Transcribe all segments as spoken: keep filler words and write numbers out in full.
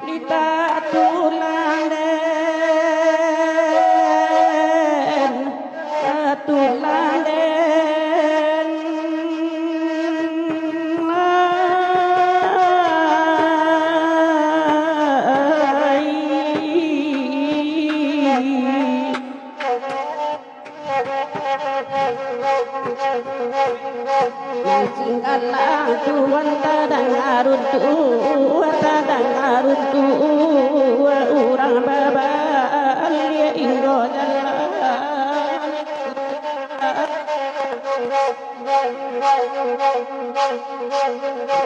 Lita tulang den, tulang den. Singgalah Tuan tadanga runtuah, tadanga runtuah urang babaliak inggo jalan.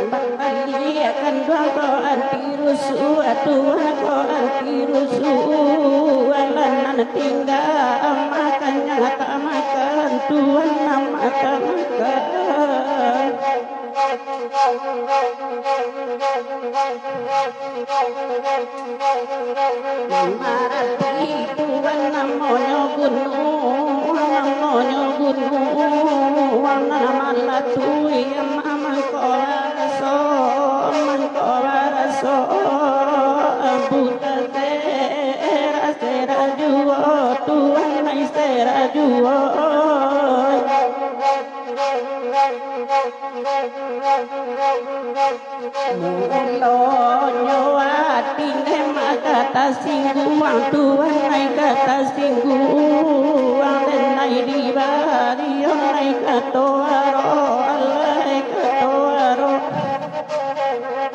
Baliak kanduang ko anti rusuah, Tuan ko anti rusuah, lah nan tingga makan nyata makan, Tuan nan makan makan. Marapi Tuan namonyo gunuang, namonyo gunuang, nan malatui mangko baraso, mangko baraso, buta serak-serak juo, Tuan ai serak juo. Mulonyo ati den mah ka tasingguang, Tuan ai ka tasingguang, den ai dibari, Tuan ai kato aro, alah ai kato aro.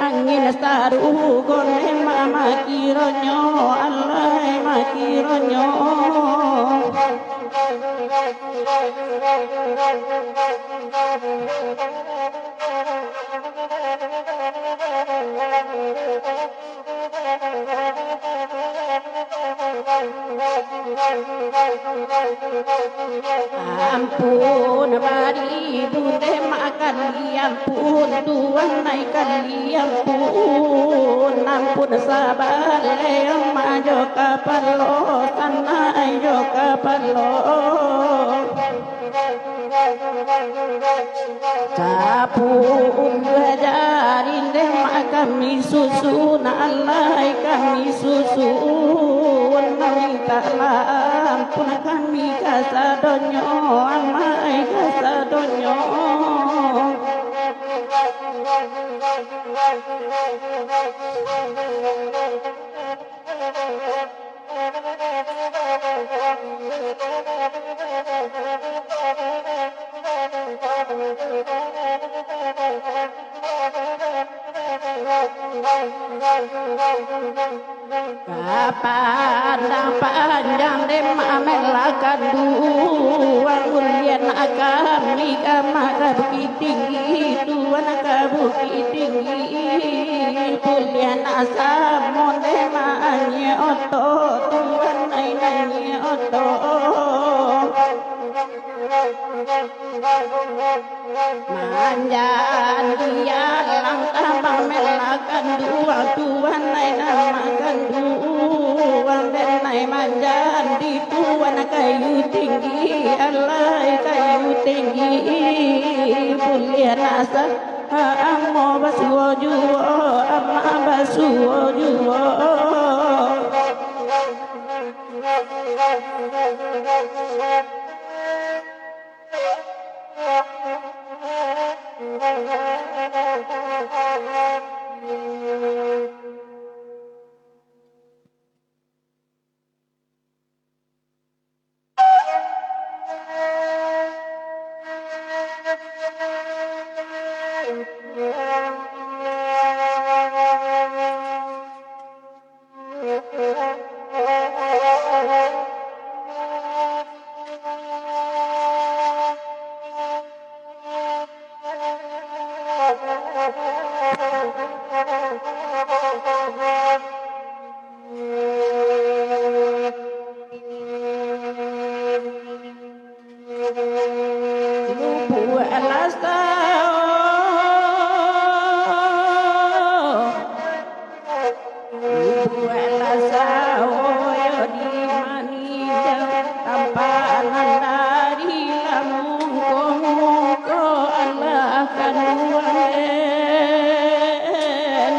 Angin sarugo den mah makironyo, alah ai makironyo. Ampun, bari bundo makan, ampun, Tuan ai kali, ampun, ampun sabaleh mah jo kapalo, sanak jo kapalo. Sapu unduah jari den mah kami susun, alah ai kami susun, mintaklah ampun kami kasadonyo, alah ai kasadonyo. Kapandang panjang den mah malah kanduang, buliah nak kami ka mah ka Bukittinggi, Tuan ka Bukittinggi, buliah nak samo den mah anyie oto, Tuan ai anyie oto. Manjadi alang tabang melakan dua tuan, ai nan makanduang den, ai manjadi tuan kayu tinggi, alai kayu tinggi buliah nasa. Amo basuo juo, ama basuo juo. Lubuak lasao, lubuak lasao yo di Maninjau, tampanan dari lamungko-mungko alah kanduang den.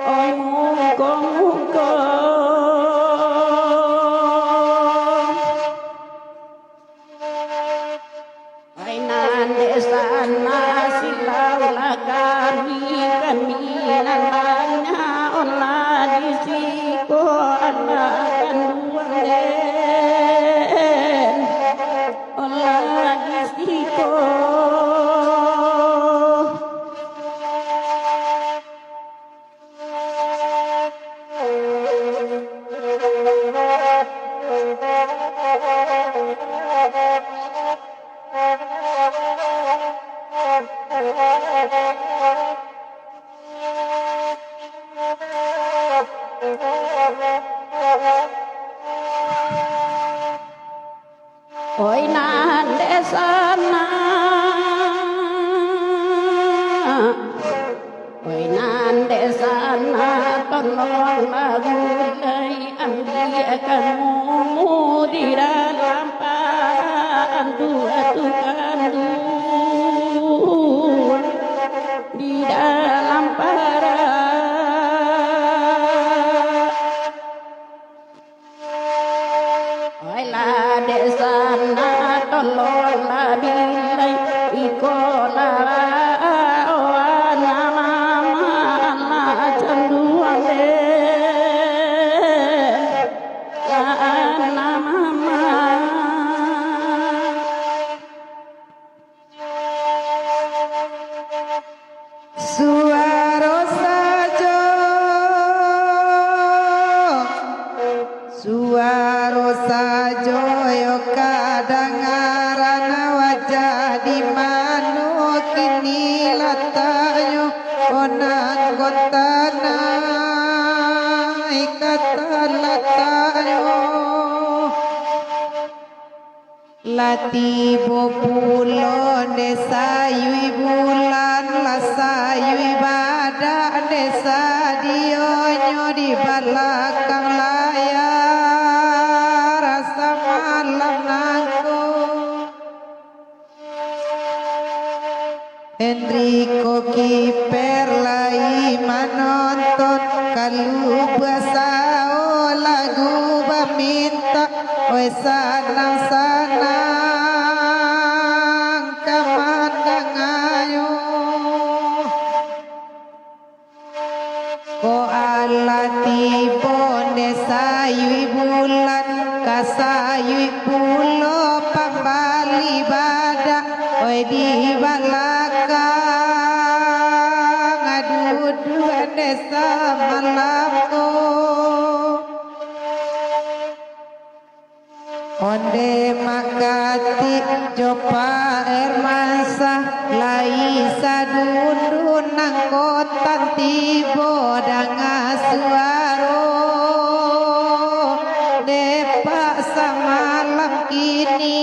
Oi mungko-mungko. Ai nan dek sanak, silaulah kami, kami nan banyak olah di siko, alah kanduang den, olah di siko. Oi nan dek sanak, oi nan dek sanak, tolonglah gulai ambiakan mumu di dalam parak, antu-antu kanduang di dalam parak. Oi lah dek sanak, tolonglah bilai, iko lah, oh, anak mama, anak canduang den, anak mama. Suaro sajo, suaro sajo yo kadangaran, wajah di mano kini lataknyo, oh nan gontanai katan lataknyo. Lah tibo pulo ndeh sayui bulan, lah sayui badak ndeh sadionyo di balakang layar samalam nangko. Enrico Kiper lai manonton, kalu basao lagu bamintak, oi sanang-sanang ka mandangayo. Ko alah tibo ndeh sayui bulan, ka sayui pulo pambali badak, oi di balakang duduak ndeh samalam ko. Onde makatik jo Pak Hermansyah, lai sadundun anggotan tibo danga suaro, dek Pak samalam kini.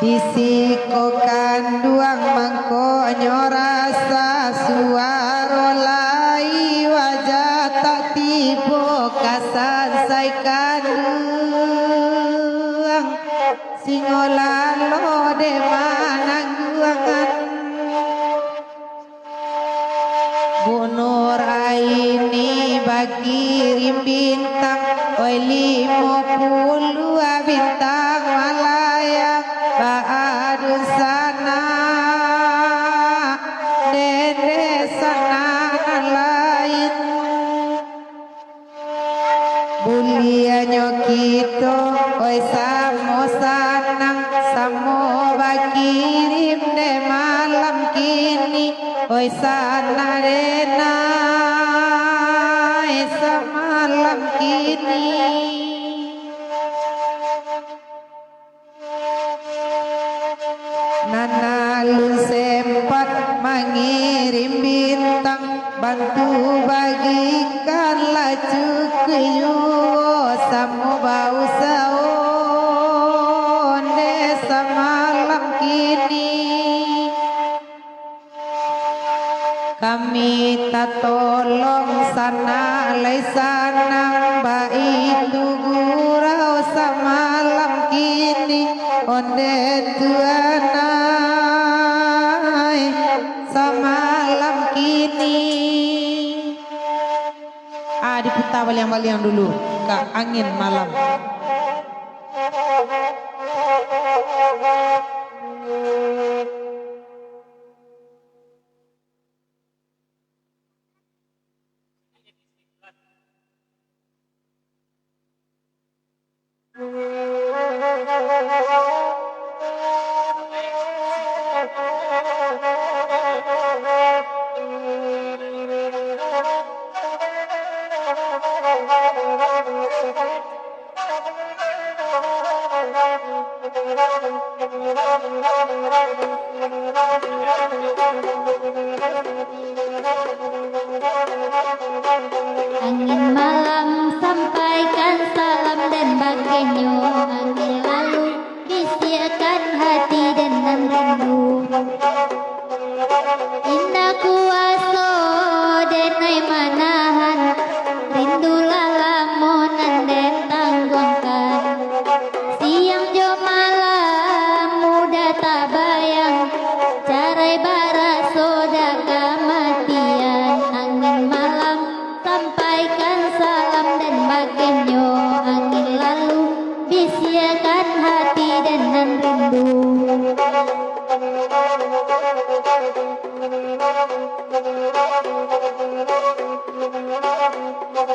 Di siko kanduang mangkonyo rasa, suaro lai wajah tak tibo ka sansai kanduang, singo lalo dek manangguangan. Bunur aini bakirim bintang, oi limo puluah bintang malayang, baadun sanak dende sanak nan lain. Buliahnyo kito, oi samo sanang, samo bakirim dek malam kini, oi sanak denai samalam kini. Nan alun sempat mangirim bintang, bantu bagikan lah cukuik juo, samo bausaho onde samalam kini. Kami tatolong sanak lai sanang, baitu gurau samalam kini, onde tuanai samalam kini. Ah, diputa baliang-baliang dulu, ka angin malam. Angin malam sampaikan salam dan bakenyo, angin lalu bisiakan hati den nan rindu. Indak kuaso denai manahan, rindu lah lamo nan den tangguangkan. Siang jo malam mudah tabayang, carai baraso dak kamatian. Angin malam sampaikan salam dan bakenyo, angin lalu bisiakan hati den nan rindu.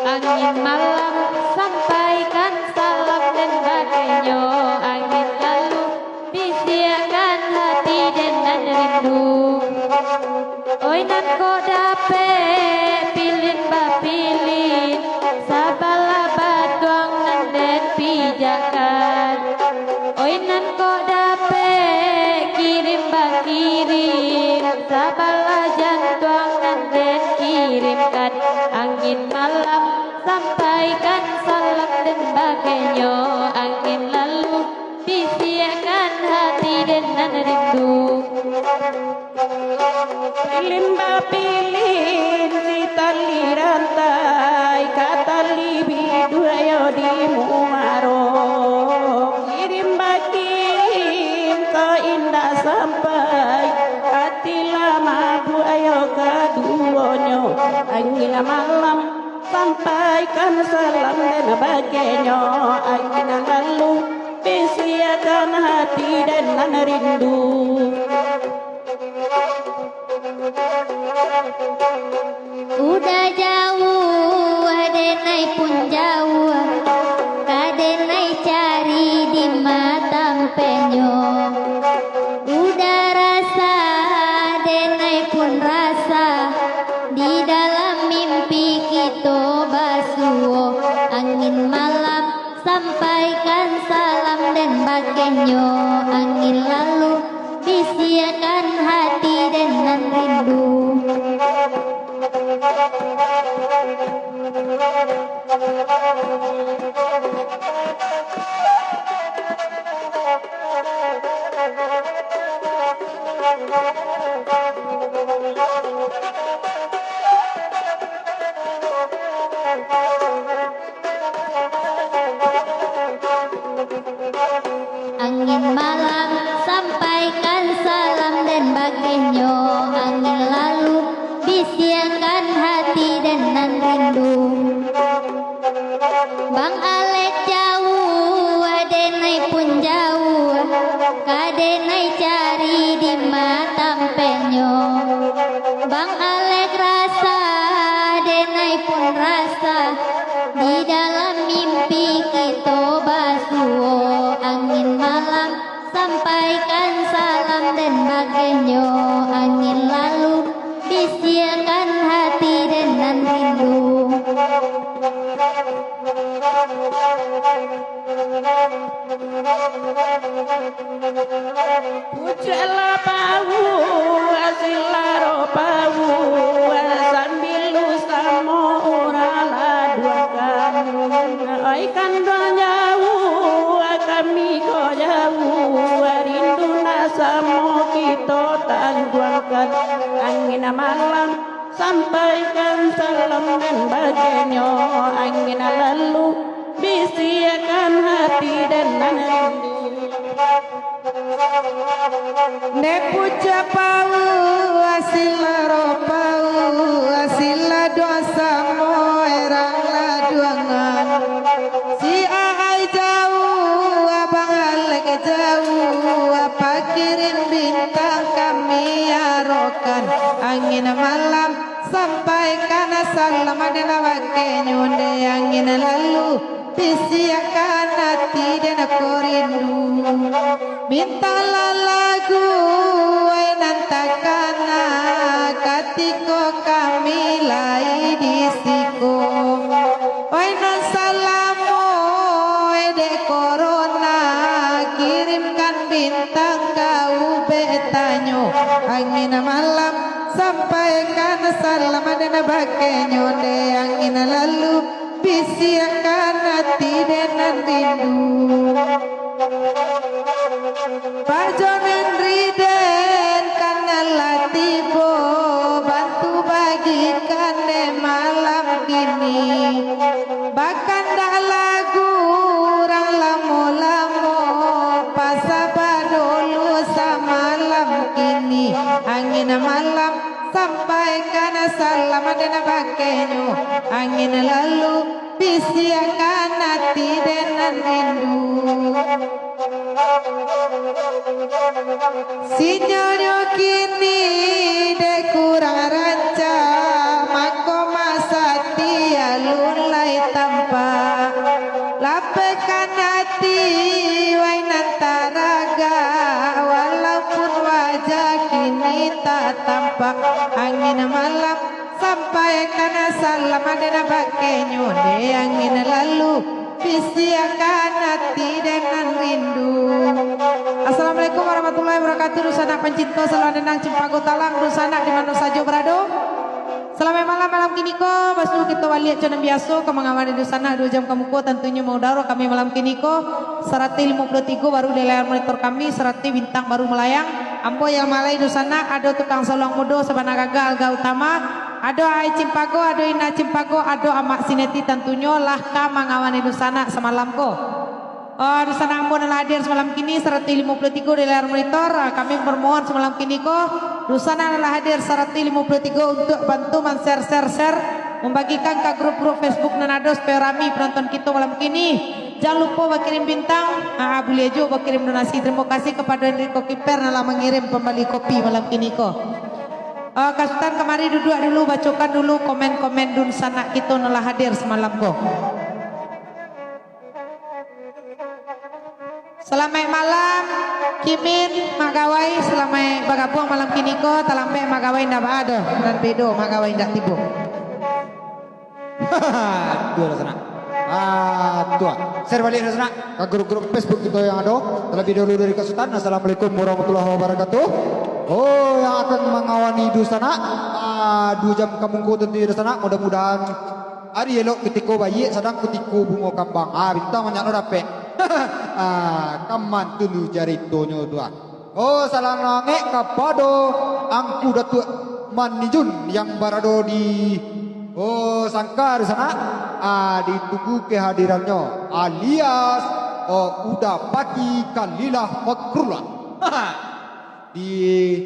Angin malam sampaikan salam dan bakenyo, angin lalu bisiakan hati den nan rindu. Oi nan kok dapek pilin bapilin, sabalah batuang nan den pijakkan. Oi nan kok dapek kirim bakirim, sabalah jantuang nan den kirimkan. Angin malam sampaikan salam dan bakenyo, angin lalu bisiakan hati den nan rindu. Pilin bapilin, si tali rantai ka tali biduayo di muaro. Kirim bakirim ko indak sampai, hati lah mabuayo kaduonyo. Angin malam sampaikan salam den bakenyo, angin lalu bisiakan hati den nan rindu. Udah jauah denai pun jauah, ka denai cari di ma tampenyo. Udah rasa denai pun rasa, di dalam mimpi kito basuo. Angin malam sampaikan salam den bakenyo, angin lalu bisiakan hati den nan rindu. Angin malam sampaikan salam den bakehnyo, angin lalu bisiakan hati den nan rindu. Bang Alek jauah, denai pun jauah, ka denai cari di ma tampehnyo. Bang Alek rasa, denai pun rasa, di dalam mimpi kito basuo. Angin malam sampaikan salam den bakehnyo, angin lalu bisiakan hati den nan rindu. Pucuaklah bau, asilaro bau, sambilu samo urang laduakan. Oi kanduang jauah, kami ko jauah, rindu nak samo kito tangguangkan. Angin malam sampaikan salam den bakehnyo, angin lalu bisiakan hati den nan rindu. Dek pucuak bau, asilaro bau, asiladuang samo urang laduangan. Si Aai jauah, Abang Alek jauah, pakirin bintang kami arokan. Angin malam sampaikan salam den bakehnyo, dek angin lalu bisiakan hati den ko rindu. Bintang lalagu, oi nan takana, katiko kami lai di siko. Oi nan salamo, oi dek korona, kirimkan bintang ka ubek tanyo. Angin malam sampaikan salam den bakehnyo, dek angin lalu bisiakan hati den nan rindu. Pajonen riden kan lah tibo, bantu bagikan dek malam kini. Bakandak lagu urang lamo-lamo, pasaba dulu samalam kini. Angin malam sampaikan salam den bakehnyo, angin lalu bisiakan hati den nan rindu. Sinyalnyo kini dek kurang rancak, mako masati alun lai tampak. Lapehkan hati, wai nan taragak, walaupun wajah kini tak tampak. Angin malam sampaikan salam den bakehnyo, dek angin lalu bisiakan hati den nan rindu. Assalamualaikum warahmatullahi wabarakatuh. Dunsanak pancinto saluang dendang Cimpago Talang, dunsanak di mano sajo barado. Salamaik malam, malam kiniko basuo kito baliak co nan biaso ka mangawani dunsanak duo jam ka muko, tantunyo maudaro kami malam kiniko, saratus limo puluah tigo baru di layar monitor kami, saratus bintang baru malayang. Ambo Yalma Alai dunsanak, ado tukang saluang mudo Sabana Gaga Alga Utama, ado Aai Cimpago, ado Ina Cimpago, ado Amak Sineti, tantunyo lah ka mangawani dunsanak samalam ko. Oh, dunsanak ambo nan lah hadir samalam kini, saratus limo puluah tigo di layar monitor, ah, kami bermohon samalam kini ko, dunsanak nan lah hadir saratus limo puluah tigo untuk bantu man-share, share, share, mambagikan ka grup-grup Facebook nan ado, supayo rami penonton kito malam kini. Jan lupo bakirim bintang, ah, buliah juo bakirim donasi. Tarimo kasih kapado Enrico Kiper nan lah mangirim pambali kopi malam kini ko. Ah, Kak Sutan kamari duduak dulu, bacokan dulu komen-komen dunsanak kito nan lah hadir samalam ko. Salamaik malam, Kimin, Mak Gawai, salamaik bagabuang malam kini ko, talambek Mak Gawai ndak baa doh, nan bedo Mak Gawai ndak tibo. Tu lah sanak. Ah, tu lah. Share baliak lah sanak ka grup-grup Facebook kito yang ado. Talabiah dahulu dari Kak Sutan, Assalamualaikum warahmatullahi wabarakatuh. Oh, yang akan mangawani dunsanak, ah, duo jam ka muko tantu dunsanak, mudah-mudahan ari elok kutiko baiak, sadang kutiko bungo kambang. Ah, bintang banyak lo dapek. Ah, kaman tu lu caritonyo tu ah. Oh, salam nangek kapado Angku Datuak Manijun yang barado di, oh, Sangka di sanak. Ah, ditunggu kehadirannyo alias Oh, Uda Paki Kalilah Makrullah. Di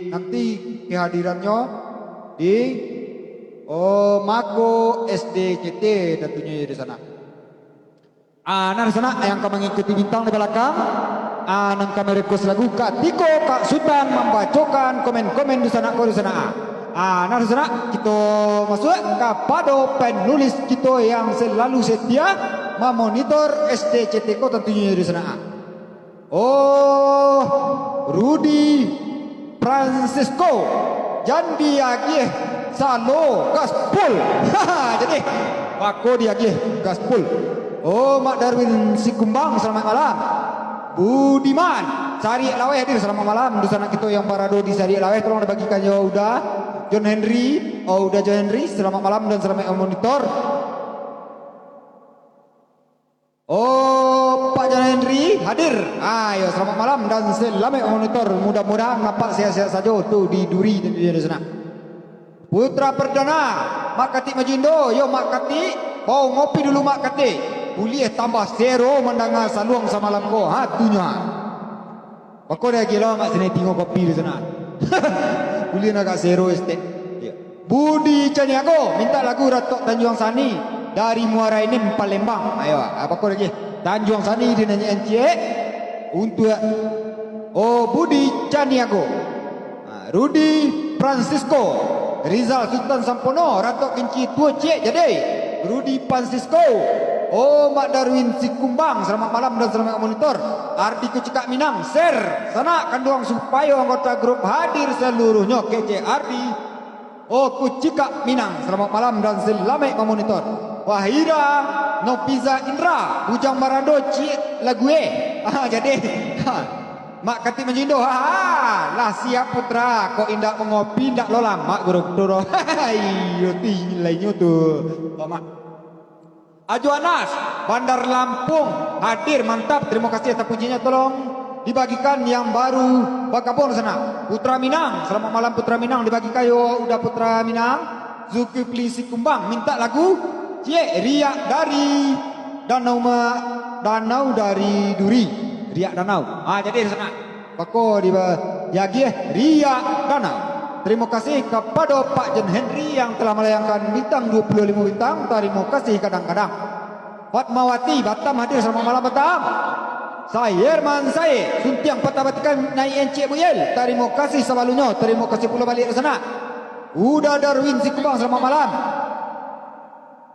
nanti kehadirannyo di, oh, Mako S D C T tentunyo di sana. Ah, nah, di sana yang ka mangikuti bintang di balakang. Ah, nan kami request lagu katiko Kak Sutan mambacokan komen-komen di sana ko di sana. Ah, nah, di sana kito masuak kapado penulis kito yang selalu setia mamonitor S D C T ko tentunyo di sana. Oh, Rudi Francisco, jan diagiah salo gaspol. Jadi, bako diagiah gaspol. Oh, Mak Darwin Sikumbang, selamat malam. Budiman, Sariak Laweh hadir, selamat malam. Dunsanak kito yang barado di Sariak Laweh, tolong dibagikan yo Uda John Henry. Oh, Uda John Henry, selamat malam dan selamat memonitor. Oh, Pak John Henry hadir. Ayo, selamat malam dan selamat memonitor. Mudah-mudahan nampak sehat-sehat sajo tu di Duri dan di sana. Putra Perdana, Mak Katik Majindo, yo Mak Katik, bao ngopi dulu Mak Katik. Buliah tambah sero mandanga saluang samalam ko, ha, tunyo ha. Bako dah gilo Mak Sene tingo kopi di sana. Buliah nak agak sero estet. Yo. Budi Caniago, minta lagu Ratok Tanjuang Sani dari Muara Enim, Palembang. Ayo, ah, bako lagi. Tanjuang Sani di nyanyi encik. Untuk, oh, Budi Caniago. Ah, Rudi Francisco, Rizal Sultan Sampono, Ratok Kinci Tuo Ciek Jadeh, Rudi Francisco, oh, Mak Darwin Sikumbang, selamat malam dan selamat monitor. Ardi Kucikak Minang, share, sanak kanduang supayo anggota grup hadir seluruhnyo, kecek Ardi. Oh, Kucikak Minang, selamat malam dan selamat mamonitor. Wahira Nopiza Indra, Bujang Marando Ciek Lague. Ah, jadi, ha. Mak Katik Majindo, ha, lah siap putra, kok indak mangopi, indak lo lamak guru tu doh. Iyo, tinggi lainyo tu. Lamak. Ajo Anas, Bandar Lampung, hadir, mantap, terima kasih atas pujiannya, tolong dibagikan yang baru bagabung sana. Putra Minang, selamat malam Putra Minang, dibagikan yo Uda Putra Minang. Zulkifli Sikumbang, minta lagu, ciek, Riak dari Danau Ma-, Danau dari Duri. Riak Danau. Ah, jadi di sana. Bako di ba-, diagiah Riak Danau. Terima kasih kepada Pak Jen Henry yang telah melayangkan bintang dua puluh lima bintang. Terima kasih kadang-kadang. Fatmawati, Batam hadir, selamat malam Batam. Sairman Said, Suntiang Patah Batikan naik encik Buyel. Terima kasih selalunya. Terima kasih pulo baliak di sana. Uda Darwin Sikumbang, selamat malam.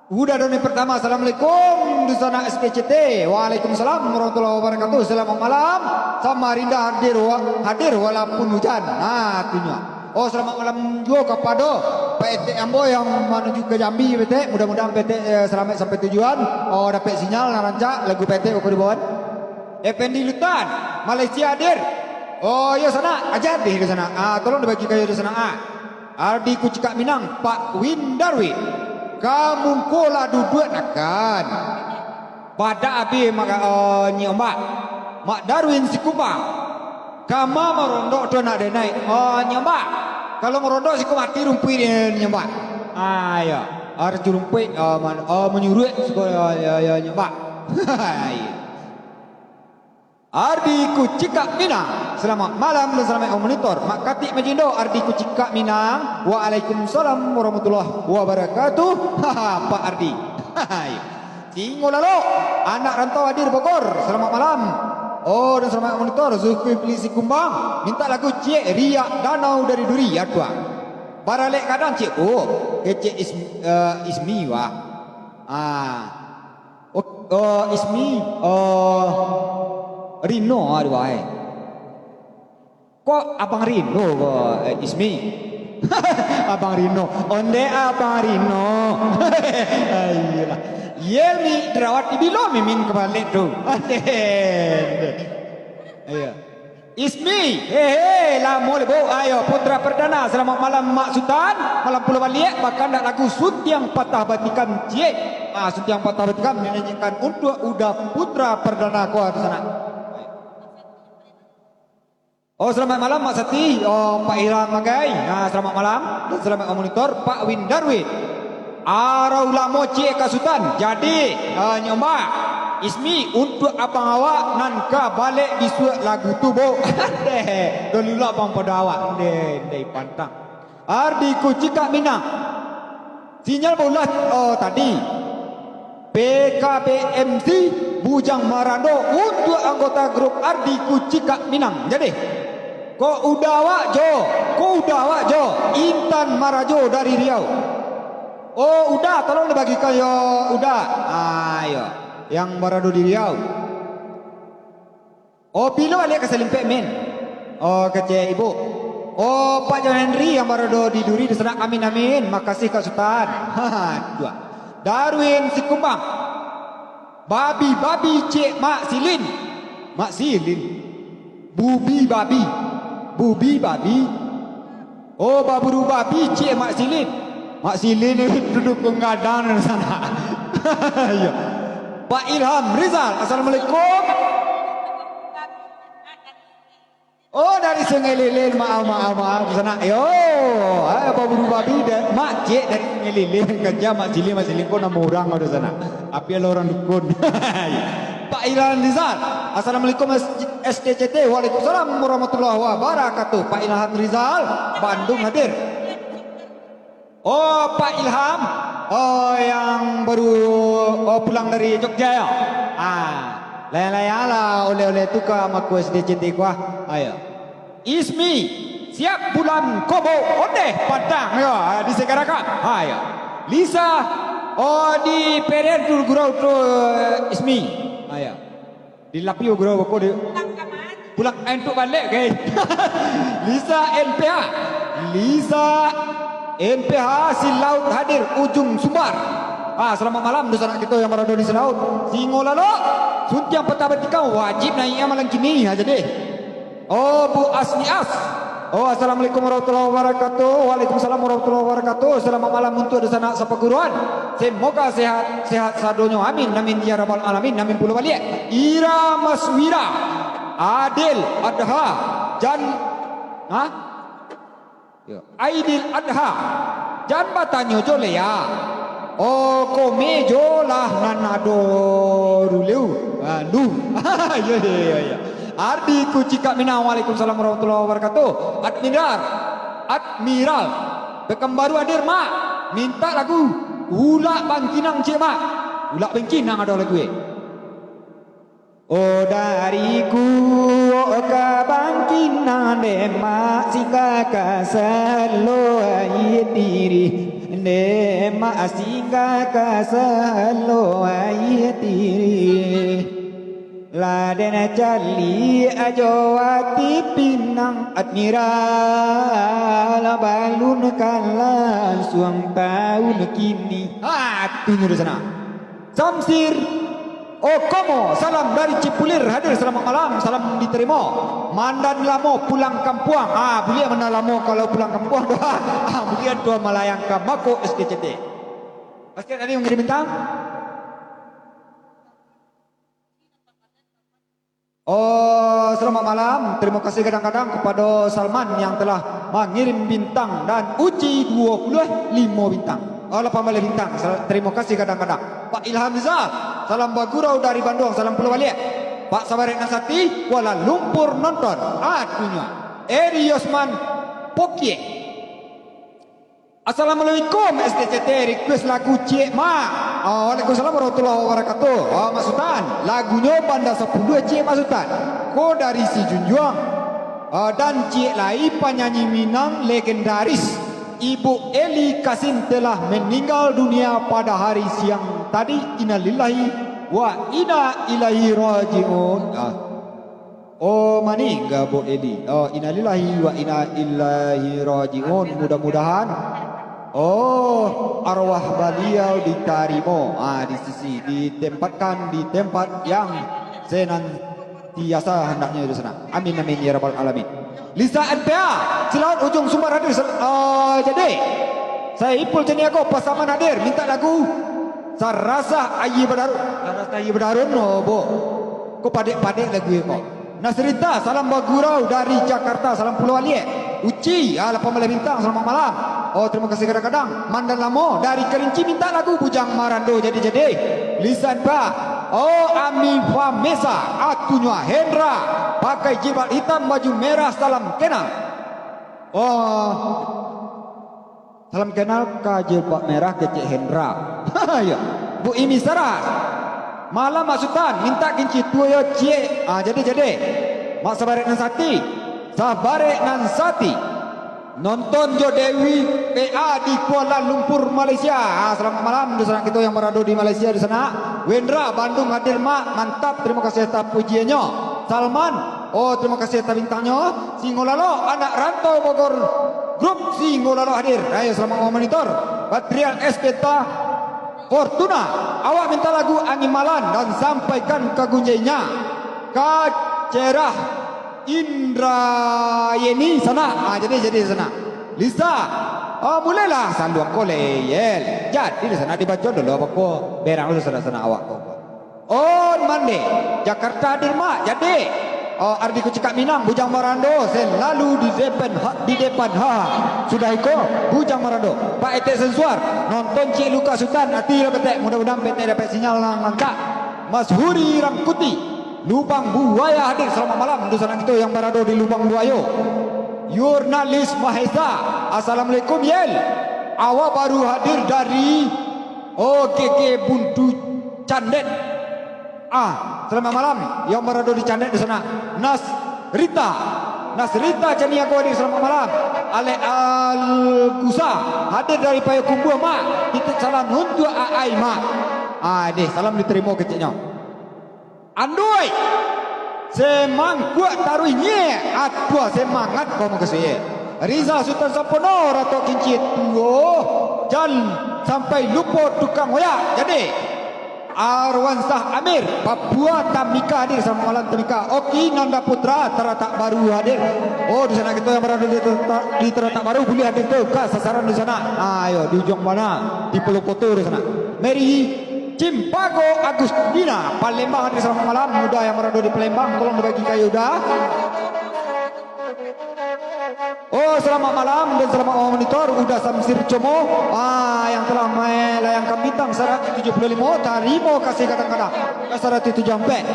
Uda Doni Pertama, Assalamualaikum, di sana S K C T. Waalaikumsalam warahmatullahi wabarakatuh. Selamat malam. Samarinda hadir, wa-, hadir walaupun hujan. Nah, tunyo. Oh, selamat malam juo kapado Pak Etek ambo yang manuju ka Jambi, Pak Etek. Mudah-mudahan Pak Etek, eh, selamat sampai tujuan. Oh, dapek sinyal nan rancak, lagu Pak Etek bako dibawaan. Effendi Lutan, Malaysia hadir. Oh, iyo, sanak, aja deh di sana. Ah, tolong dibagi kayo di sana. Ah. Ardi Kucikak Minang, Pak Win Darwin. Ka mungko lah duduak nakan. Badak abih Mak, eh, Nyi Ombak. Mak Darwin Sikumbang. Kama marondok tu anak denai. Oh, Nyi Ombak. Kalau marondok siko mati rumpuik ni, Nyi Ombak. Ah, iyo. Arju rumpuik, eh, man-, eh, manyuruak siko, eh, eh, eh, Nyi Ombak. Iyo. Ardi Kucikak Minang, selamat malam dan selamat memonitor. Mak Katik Majindo, Ardi Kucikak Minang. Waalaikumsalam warahmatullahi wabarakatuh. Haha, Pak Ardi. Haha. Singo Lalok, anak rantau hadir Bogor. Selamat malam. Oh, dan selamat memonitor. Zulkifli Sikumbang, minta lagu Ciek Riak Danau dari Duri, Atua. Baralek kadang, Ciek, oh. Kecek Is-, eh, Ismi, wah. Ah. Oh, eh, Ismi, eh, Rino, aduh, ai. Kok Abang Rino ko, eh, Ismi? Abang Rino. Onde Abang Rino. Ayolah. Ye, Mi, dirawat di bilo Mimin kabalek tu. Iyo. Ismi, hehe, lamo le, Bo. Ayo, Putra Perdana, selamat malam, Mak Sutan. Malam pulo baliak, bakandak lagu Sutiang Patah Batikan, ciek. Ah, Sutiang Patah Batikan dinyanyikan untuk Uda Putra Perdana ko di sana. Oh, selamat malam, Mak Sati. Oh, Pak Ilham Magai. Ah, selamat malam dan selamat memonitor, Pak Win Darwin. Arau lamo ciek Kak Sutan. Jadi, ah, Nyombak. Ismi, untuak abang awak nan ka balek bisuak lagu tu, Buk. Deh, dulu lah abang pado awak. Ndeh, ndeh, pantang. Ardi Kucikak Minang. Sinyal bola, oh, tadi. P K B M C Bujang Marando untuak anggota grup Ardi Kucikak Minang. Jadi, ko Uda awak jo, ko Uda awak jo, Intan Marajo dari Riau. Oh, Uda, tolong dibagikan yo, Uda. Ah, iyo. Yang barado di Riau. Oh, bilo aliak ka Salimpek, Min. Oh, kecek ibu. Oh, Pak John Henry yang barado di Duri, di sana. Amin, amin. Makasih, Kak Sutan. Dua. Darwin Sikumbang. Babi, babi, cek Mak Silin. Mak Silin. Bubi, babi. Bubi, babi. Oh, baburu babi, cek Mak Silin. Mak Silin itu dukun gadang di sana. Iyo. Pak Ilham Rizal, assalamualaikum. Oh, dari Sungai Lilin, maaf, maaf, maaf, di sana. Yo, ah, baburu babi, da-, Mak Cik dari Sungai Lilin, kerja Mak Silin, Mak Silin ko nama urang di sana. Tapi alo urang dukun. Pak Ilham Rizal, assalamualaikum, S-, S T C T. Waalaikumsalam warahmatullahi wabarakatuh. Pak Ilham Rizal, Bandung hadir. Oh, Pak Ilham, oh, yang baru, oh, pulang dari Jogja, yo? Ah, layang-layanglah oleh-oleh tu ka Mako S D C T ko, ah. Ayo. Ismi, siap bulan kobo, ondeh padang, yo, ah, disegarakan. Ayo. Lisa, oh, di Peren tu gurau tu, eh, Ismi. Ayo. Di lapio gurau bako di pulang, eh, untuak balek, guys. Lisa N P H. Lisa N P H Silaut hadir, Ujung Sumbar. Ah, selamat malam, dunsanak kito yang barado di Silaut. Singo Lalok, Suntiang Patah Batikau, wajib naiak malam kini aja deh. Oh, Bu Asni As. Oh, assalamualaikum warahmatullahi wabarakatuh. Waalaikumsalam warahmatullahi wabarakatuh. Selamat malam untuk dunsanak sapaguruan. Semoga sehat, sehat sadonyo. Amin, amin, ya rabbal alamin. Amin pulo baliak. Ira Maswira. Adil Adha. Jan, ha? Yo. Aidil Adha. Jan batanyo jo Lea. Oh, kome jo lah nan ado ruleu. Ah, lu. Yo, yo, yo, yo. Ardi Kucikak Minang, waalaikumsalam warahmatullahi wabarakatuh. Admiral, Admiral, Pekanbaru hadir, Mak. Mintak lagu Ulak Bangkinang, cek, Mak. Ulak Bangkinang ado lagu, eh. Oh, dari Guok ka Bangkinang, dek Mak singgah ka Salo Aia Tirih, dek Mak singgah ka Salo Aia Tirih. Lah den caliak jo ati pinang, Admiral, balun ka lansuang taun kini. Ha, tu nyo di sana. Samsir Okomo, salam dari Cipulir, hadir, selamat malam, salam diterima. Mandan Lamo pulang kampuang. Ah, buliah Mandan Lamo kalau pulang kampuang tu. Ah, buliah tuan malayang ka Mako S K C T. Basket tadi mangirim bintang. Oh, selamat malam. Terima kasih gadang-gadang kepada Salman yang telah mangirim bintang dan Uci dua puluh limo bintang. Oh, lapan baleh bintang. Sal-, terima kasih gadang-gadang. Pak Ilham Rizal, salam bagurau dari Bandung, salam pulo baliak. Pak Sabarek Nasati, Kuala Lumpur nonton. Aduhnya. Eri Yosman Pokiek. Assalamualaikum, S T C T, request lagu ciek, Mak. Ah, waalaikumsalam warahmatullahi wabarakatuh. Ah, Mak Sutan, lagunyo Banda Sapuluah, ciek, Mak Sutan. Ko dari si Junjuang. Ah, dan ciek lai, panyanyi Minang legendaris, Ibu Eli Kasin telah meninggal dunia pada hari siang tadi. Innalillahi wa inna ilaihi raji'un. Ah. Oh, maningga, Buk Eli. Oh, innalillahi wa inna ilaihi raji'un. Mudah-mudahan, oh, arwah baliau ditarimo, ah, di sisi, ditempatkan di tempat yang senantiasa hendaknya di sana. Amin, amin, ya rabbal alamin. Lisa N P A, Silaut Ujung Sumbar hadir, sel-, ah, jadi, Saiful Caniago, Pasaman hadir, minta lagu Sarasah Aia Badarun. Sarasah Aia Badarun, oh, Buk. Ko padek-padek lagu ko. Nasrita, salam bagurau dari Jakarta, salam pulo baliak. Uci, ah, lapan baleh bintang, selamat malam. Oh, terima kasih gadang-gadang. Mandan Lamo dari Kerinci minta lagu Bujang Marando, jadi-jadi. Lisan Bah. Oh, Ami Famesa, atunyo Hendra, pakai jilbab hitam, baju merah, salam kenal. Oh, salam kenal ka jilbab merah kecek Hendra. Yo. Bu Imi Saras. Malam Mak Sutan, minta kinci tuo yo, ciek. Ah, jadi, jadi. Mak Sabarek Nan Sati. Sabarek Nan Sati. Nonton jo Dewi P A di Kuala Lumpur, Malaysia. Ah, selamat malam, dunsanak kito yang barado di Malaysia, dunsanak. Wendra, Bandung hadir, Mak. Mantap, terima kasih atas pujiannya. Salman, oh, terima kasih atas bintangnya. Singo Lalok, anak rantau Bogor. Grup Singo Lalok hadir. Ayo, selamat memonitor. Patrial S Beta Fortuna, awak minta lagu Angin Malam dan sampaikan ka Gunjainya. Ka Cerah Indra Yeni, sanak. Ah, jadi, jadi, sanak. Lisa, ah, mulailah saluang ko, Leyel. Jadi, sanak, dibaco dulu apo ko. Berang dulu, sanak-sanak awak ko. On Mande, Jakarta hadir, Mak, jadi. Oh, Ardi Kucikak Minang, Bujang Marando, selalu di depan, ha, di depan, ha. Sudah iko, Bujang Marando. Pak Etek Sensuar, nonton Cik Luka Sutan, ati lo ketek, mudah-mudahan P T dapek sinyal nan lancak. Mas Huri Rangkuti, Lubang Buaya hadir, selamat malam, dunsanak kito yang barado di Lubang Buayo. Jurnalis Mahesa, Assalamualaikum, Yel. Awak baru hadir dari, oh, G G Buntu Candet. Ah, selamat malam, yang barado di Candet, dunsanak. Nasrita, Nasrita Caniago hadir, selamat malam. Alek Algusa hadir dari Payokumbuah, Mak. Titip salam untuak Aai, Mak. Ah, deh, salam diterima keceknyo. Anduik, semangkuak taruih nyek, atua semangat kau mukasuik. Rizal Sutan Sampono, Ratok Kinci Tuo, jan sampai lupo tukang oyak. Jadi, Arwansah Amir, Papua Tamika hadir, selamat malam Tamika. Oki Nanda Putra, Taratak Baru hadir. Oh, dunsanak kito yang barado di Taratak, di Taratak Baru, buliah hadir tu ka sasaran dunsanak. Ayo, di ujuang bana, di Pulau Koto dunsanak. Mary Cimpago Agustina, Palembang hadir, selamat malam. Uda yang barado di Palembang, tolong dibagi ka Uda. Oh, selamat malam dan selamat memonitor. Uda Samsir Como, ah, yang telah melayangkan bintang saratus tujuh puluh lima. Tarimo kasih kadang-kadang. Saratus tujuh ampek.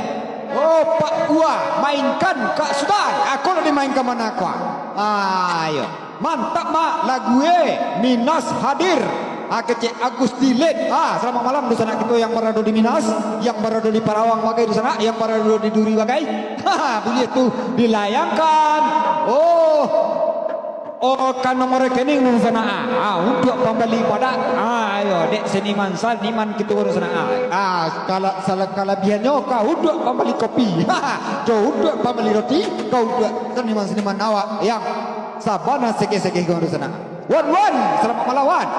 Oh, Pak Gua, mainkan Kak Sutan. Aku lah dimainkan mana aku? Ah, ayo. Mantap, Mak, lagu e. Minas hadir. Ah, kecek Agus Dilit. Ah, selamat malam, dunsanak kito yang barado di Minas, yang barado di Parawang bagai, dunsanak, yang barado di Duri bagai. Haha, buliah tu dilayangkan. Oh. Oh, ka nomor rekening, dunsanak. Ah, untuak pambali padak. Ah, ayo, dek seniman, seniman kito, dunsanak. Ah, kala-, sala-, kalabiahannyo ka untuak pambali kopi. Haha, jo untuak pambali roti, ka untuak seniman-seniman awak yang sabana segeh-segeh, dunsanak. Wan, Wan, selamat malam, Wan.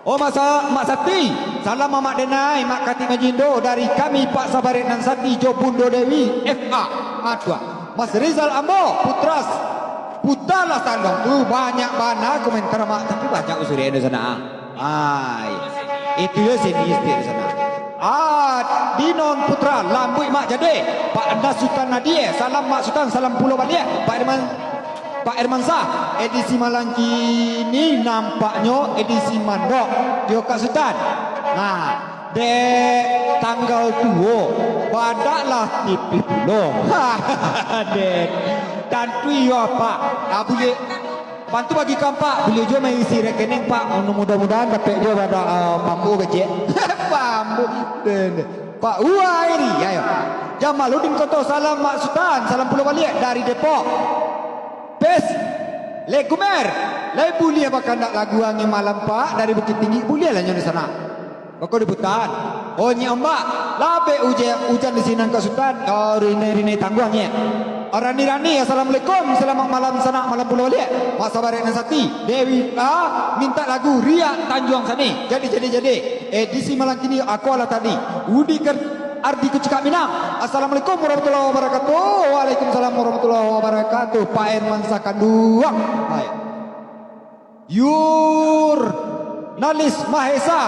Oh, Mak Sa-, Mak Sati, salam Mamak Denai, Mak Katik Majindo, dari kami Pak Sabarek Nan Sati jo Bundo Dewi, F A. Aduh, Mas Rizal Ambo, Putras, Putalah Tandong tu, banyak bana komentar, Mak, tapi banyak usuri anu sana. Ai, itu yo sini istilah sana. Ah, Dinon Putra, lambuik Mak jadi. Pak Anda Sutan Nadie, salam Mak Sutan, salam pulo baliak. Pak Irman, Pak Hermansyah, edisi malam kini nampaknyo edisi mandok. Yo, Kak Sutan. Nah, dek tanggal duo, padaklah tipih pulo. Dek, tantu iyo, Pak. Ah, buliah, bantu bagi kan, Pak. Buliah juo maisi rekening, Pak. Anu, mudah-mudahan dapek juo padak, ah, pambu kecek. Pambu. Dek, dek. Pak Uwa Eri, ayo. Jamaludin Koto, salam Mak Sutan, salam pulo baliak dari Depok. Pes, Lek Gumer, lai buliah bakandak lagu Angin Malam, Pak, dari Bukittinggi, buliah lah nyo di sana. Bako diputar. Oh, Nyiak Ombak, labek ujan, ujan di sinan Kak Sutan. Oh, rinai-rinai tangguang, Nyiak. Oh, Rani-Rani, assalamualaikum, selamat malam sanak, malam pulo baliak. Mak Sabarek Nan Sati, Dewi, ah, minta lagu Riak Tanjuang Sani. Jadi, jadi, jadi. Edisi malam kini, aku alah tadi. Udi Ker-, Ardi Kucikak Minang. Assalamualaikum warahmatullahi wabarakatuh. Waalaikumsalam warahmatullahi wabarakatuh. Pak Herman Sakanduang. Hai. Yur Nalis Mahesa.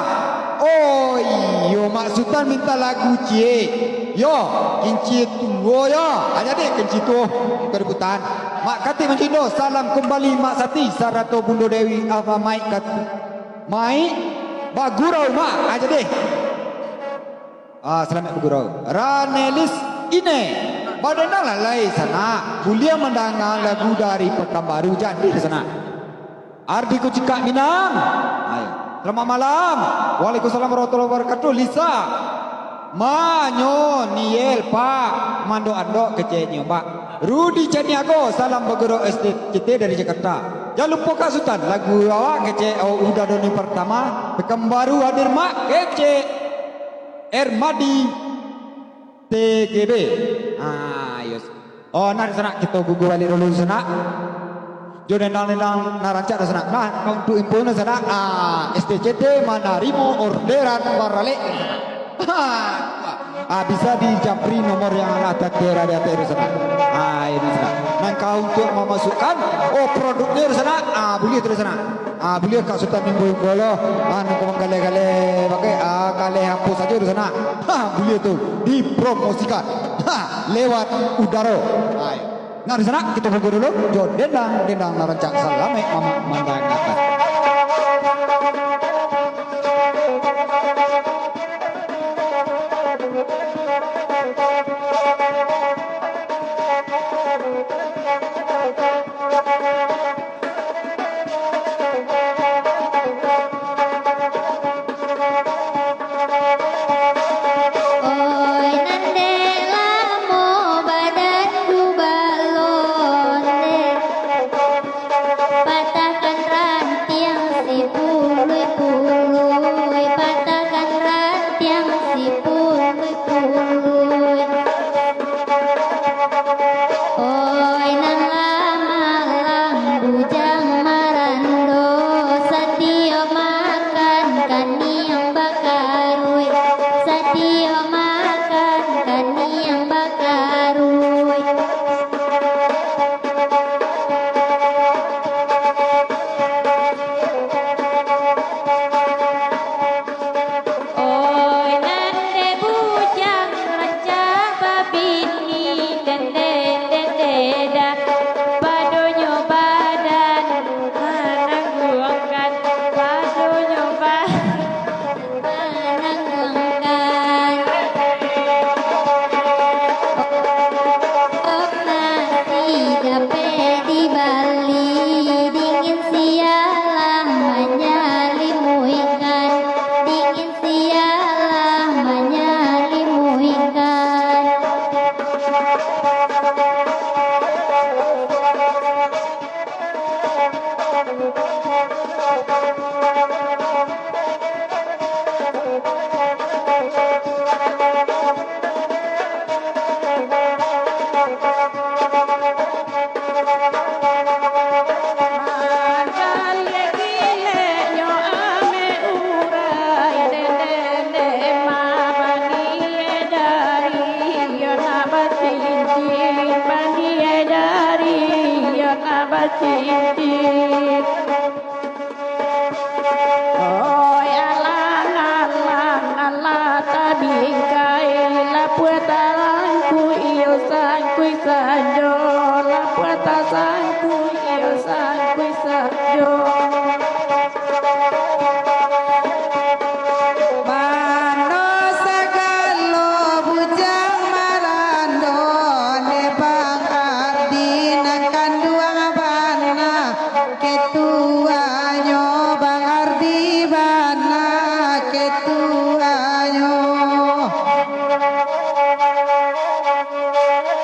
Oh iyo, Mak Sutan minta lagu ciek. Yo, kinci tuo yo. Aja deh kinci tuo. Keributan. Mak Katik Mancindo, salam kembali Mak Sati sarato Bundo Dewi. Apa Maik Katik? Maik bagurau, Mak. Aja deh. Ah, salamaik bagurau. Ranelis Ine. Badendanglah lai, sanak. Buliah mandanga lagu dari Pekanbaru, jadi, sanak. Ardi Kucikak Minang. Ayo. Selamat malam. Waalaikumsalam warahmatullahi wabarakatuh. Lisa. Manyo Niel, Pak. Mandok-andok keceknyo, Pak. Rudi Caniago, salam bagurau S D C T dari Jakarta. Jan lupo Kak Sutan, lagu awak kecek, oh, udah doni pertama. Pekanbaru hadir, Mak. Kecek. Ermadi. T G B. Ah, yes. Oh, nah, sanak, kito gugu balik dulu, sanak. Jo dendang-dendang nan rancak tu, sanak. Nah, untuk info ni, sanak, ah, S T C T manarimo orderan baralek. Ah, bisa dijapri nomor yang lah tertera di atas tu, sanak. Ah, ini, sanak. Nan ka untuk memasukkan, oh, produknya tu, sanak. Ah, boleh tu, sanak. Ah, buliah Kak Sutan imbau-imbau lo, anu, ka manggaleh-galeh pakai, ah, galeh apo sajo tu, sanak. Ha, buliah tu dipromosikan. Ha, lewat udaro. Hai. Nah, di sanak, kito gugu dulu. Jo dendang, dendang nan rancak, salamaik mamak mandangakan. Oi, nan dek lamo badan tu balonde, patahkan rantiang si puluih-puluih, patahkan rantiang si puluih-puluih. Oi, nan lah malang bujang marando, satiok makan kaniang bakaruih, satiok makan kaniang bakaruih. Oi, nan dek bujang rancak babini, dendeng, dendeng, dah padonyo badan manangguangkan, padonyo badan manangguangkan. Nasi dapek dibali, dingin sialah manyalimuikan, dingin sialah manyalimuikan. Oi, alang-alang, alah tabingkai, lapuah talangku iyo sangkui sajo, lapuah tasangkui iyo sangkui sajo. Mano sagalo bujang marando, ne Bang Ardi nan kanduang bana. Ketuanyo Bang Ardi bana ketuanyo.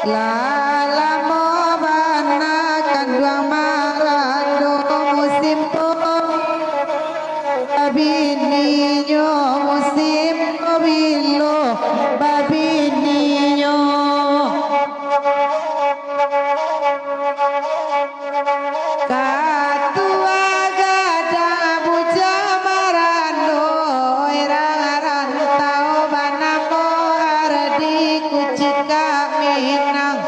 Lah lamo bana kanduang marando musim po. Babininyo musim ko bilo babininyo. Katua gadang bujang marando, urang rantau banamo Ardi Kucikak Minang.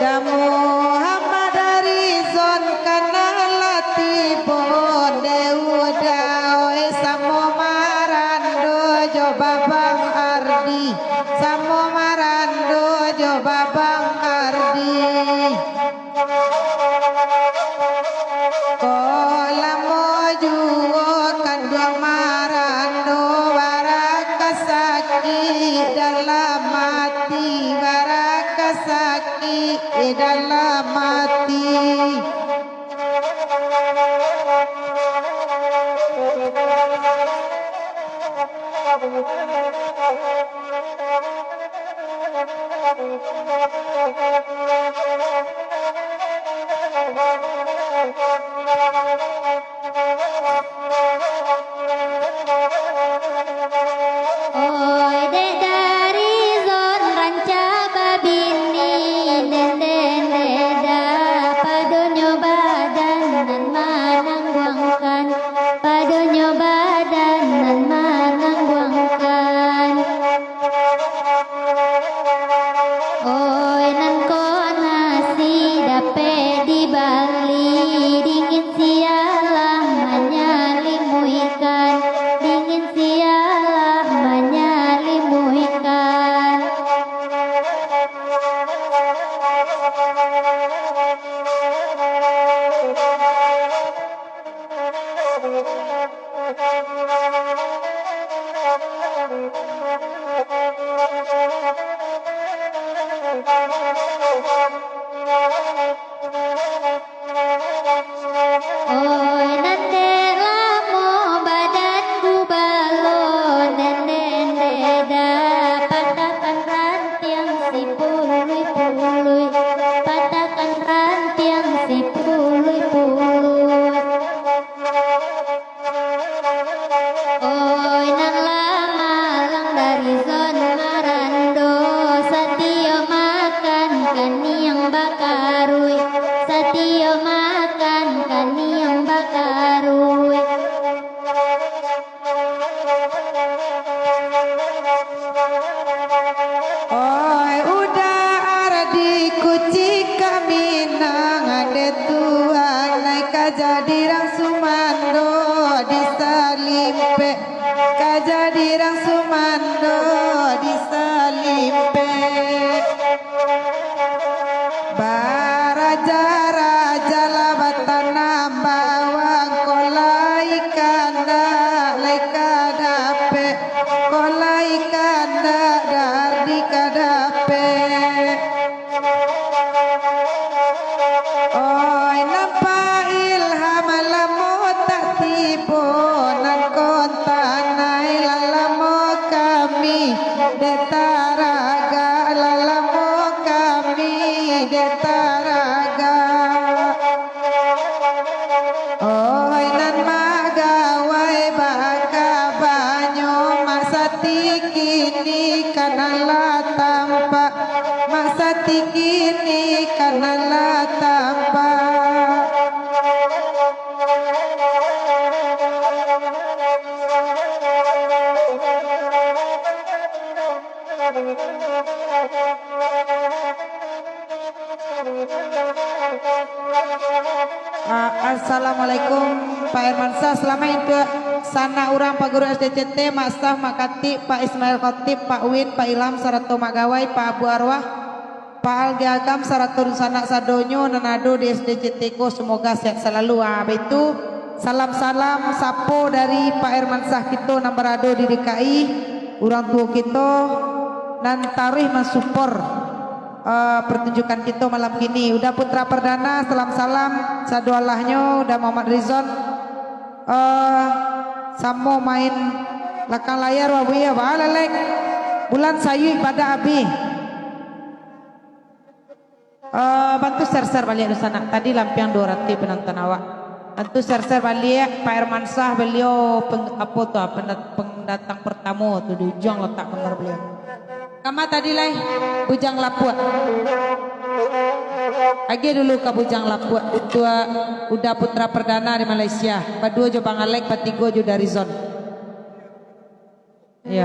Ka Muhammad Rizon kana lah tibo, dek uda oi, samo marando jo Babang Ardi, samo marando jo Babang Ardi. Kok lamo juo kanduang marando, bara ka sakik dalam ati, bara ka sakik dalam ati. Oi, dek Darizon rancak babini, den, den, dek Da, padonyo badan nan manangguangkan, padonyo badan nan manangguangkan. Oi, nan ko nasi dapek dibali, dingin sialah manyalimuikan, dingin sialah manyalimuikan. Oi, nan dek lamo badan gubalo, den, den, dek Da, patahkan rantiang sipului-pului, patahkan rantiang sipului-pului. Oi, nan lah malang Darizon marando, satio makan kaniang bakaruih, satio makan kaniang bakaruih. Oi, uda Ardi kucik ka Minang, dek tuan lai ka jadi rang sumando di Salimpek, ka jadi rang sumando di Salimpek. Baraja-raja lah batanam bawang, ko lai kandak lai ka dapek, ko lai kandak dari ka dapek. Oi, nampak ilham lamo tak tibo, nan kontanai lah lamo kami dek taragak, lah lamo kami dek taragak. Oi, nan magawai bakabanyo, Mak Sati kini ka nan lah tampak, Mak Sati kini ka nan lah tampak. Ah, assalamualaikum, Pak Hermansyah. Salamaik untuak sanak urang, Pak Guru S D C T, Mak Staff, Mak Katik, Pak Ismail Khotib, Pak Win, Pak Ilham, sarato Mak Gawai, Pak Abu Arwah, Pak Algi Agam, sarato dunsanak sadonyo nan ado di S D C T ko, semoga sehat salalu. Ah, baitu, salam-salam sapo dari Pak Hermansyah kito nan barado di D K I, urang tuo kito nan taruih mansupport, eh, pertunjukan kito malam kini. Uda Putra Perdana, salam-salam sadoalahnyo, Uda Muhammad Rizon. Eh, samo main lakang layar, Wabuya, baa lalek. Bulan sayuik badak abih. Eh, bantu share-share baliak dunsanak. Tadi lampiang duo ratuih penonton awak. Bantu share-share baliak, Pak Hermansyah, beliau peng-, apo tu, ah, pendat-, pendatang pertamo tu, di ujuang lotak kamar beliau. Kama tadi lai, Bujang Lapuak. Agiah dulu ka Bujang Lapuak, untuak Uda Putra Perdana di Malaysia. Baduo jo Bang Alek, batigo jo Darizon. Iyo.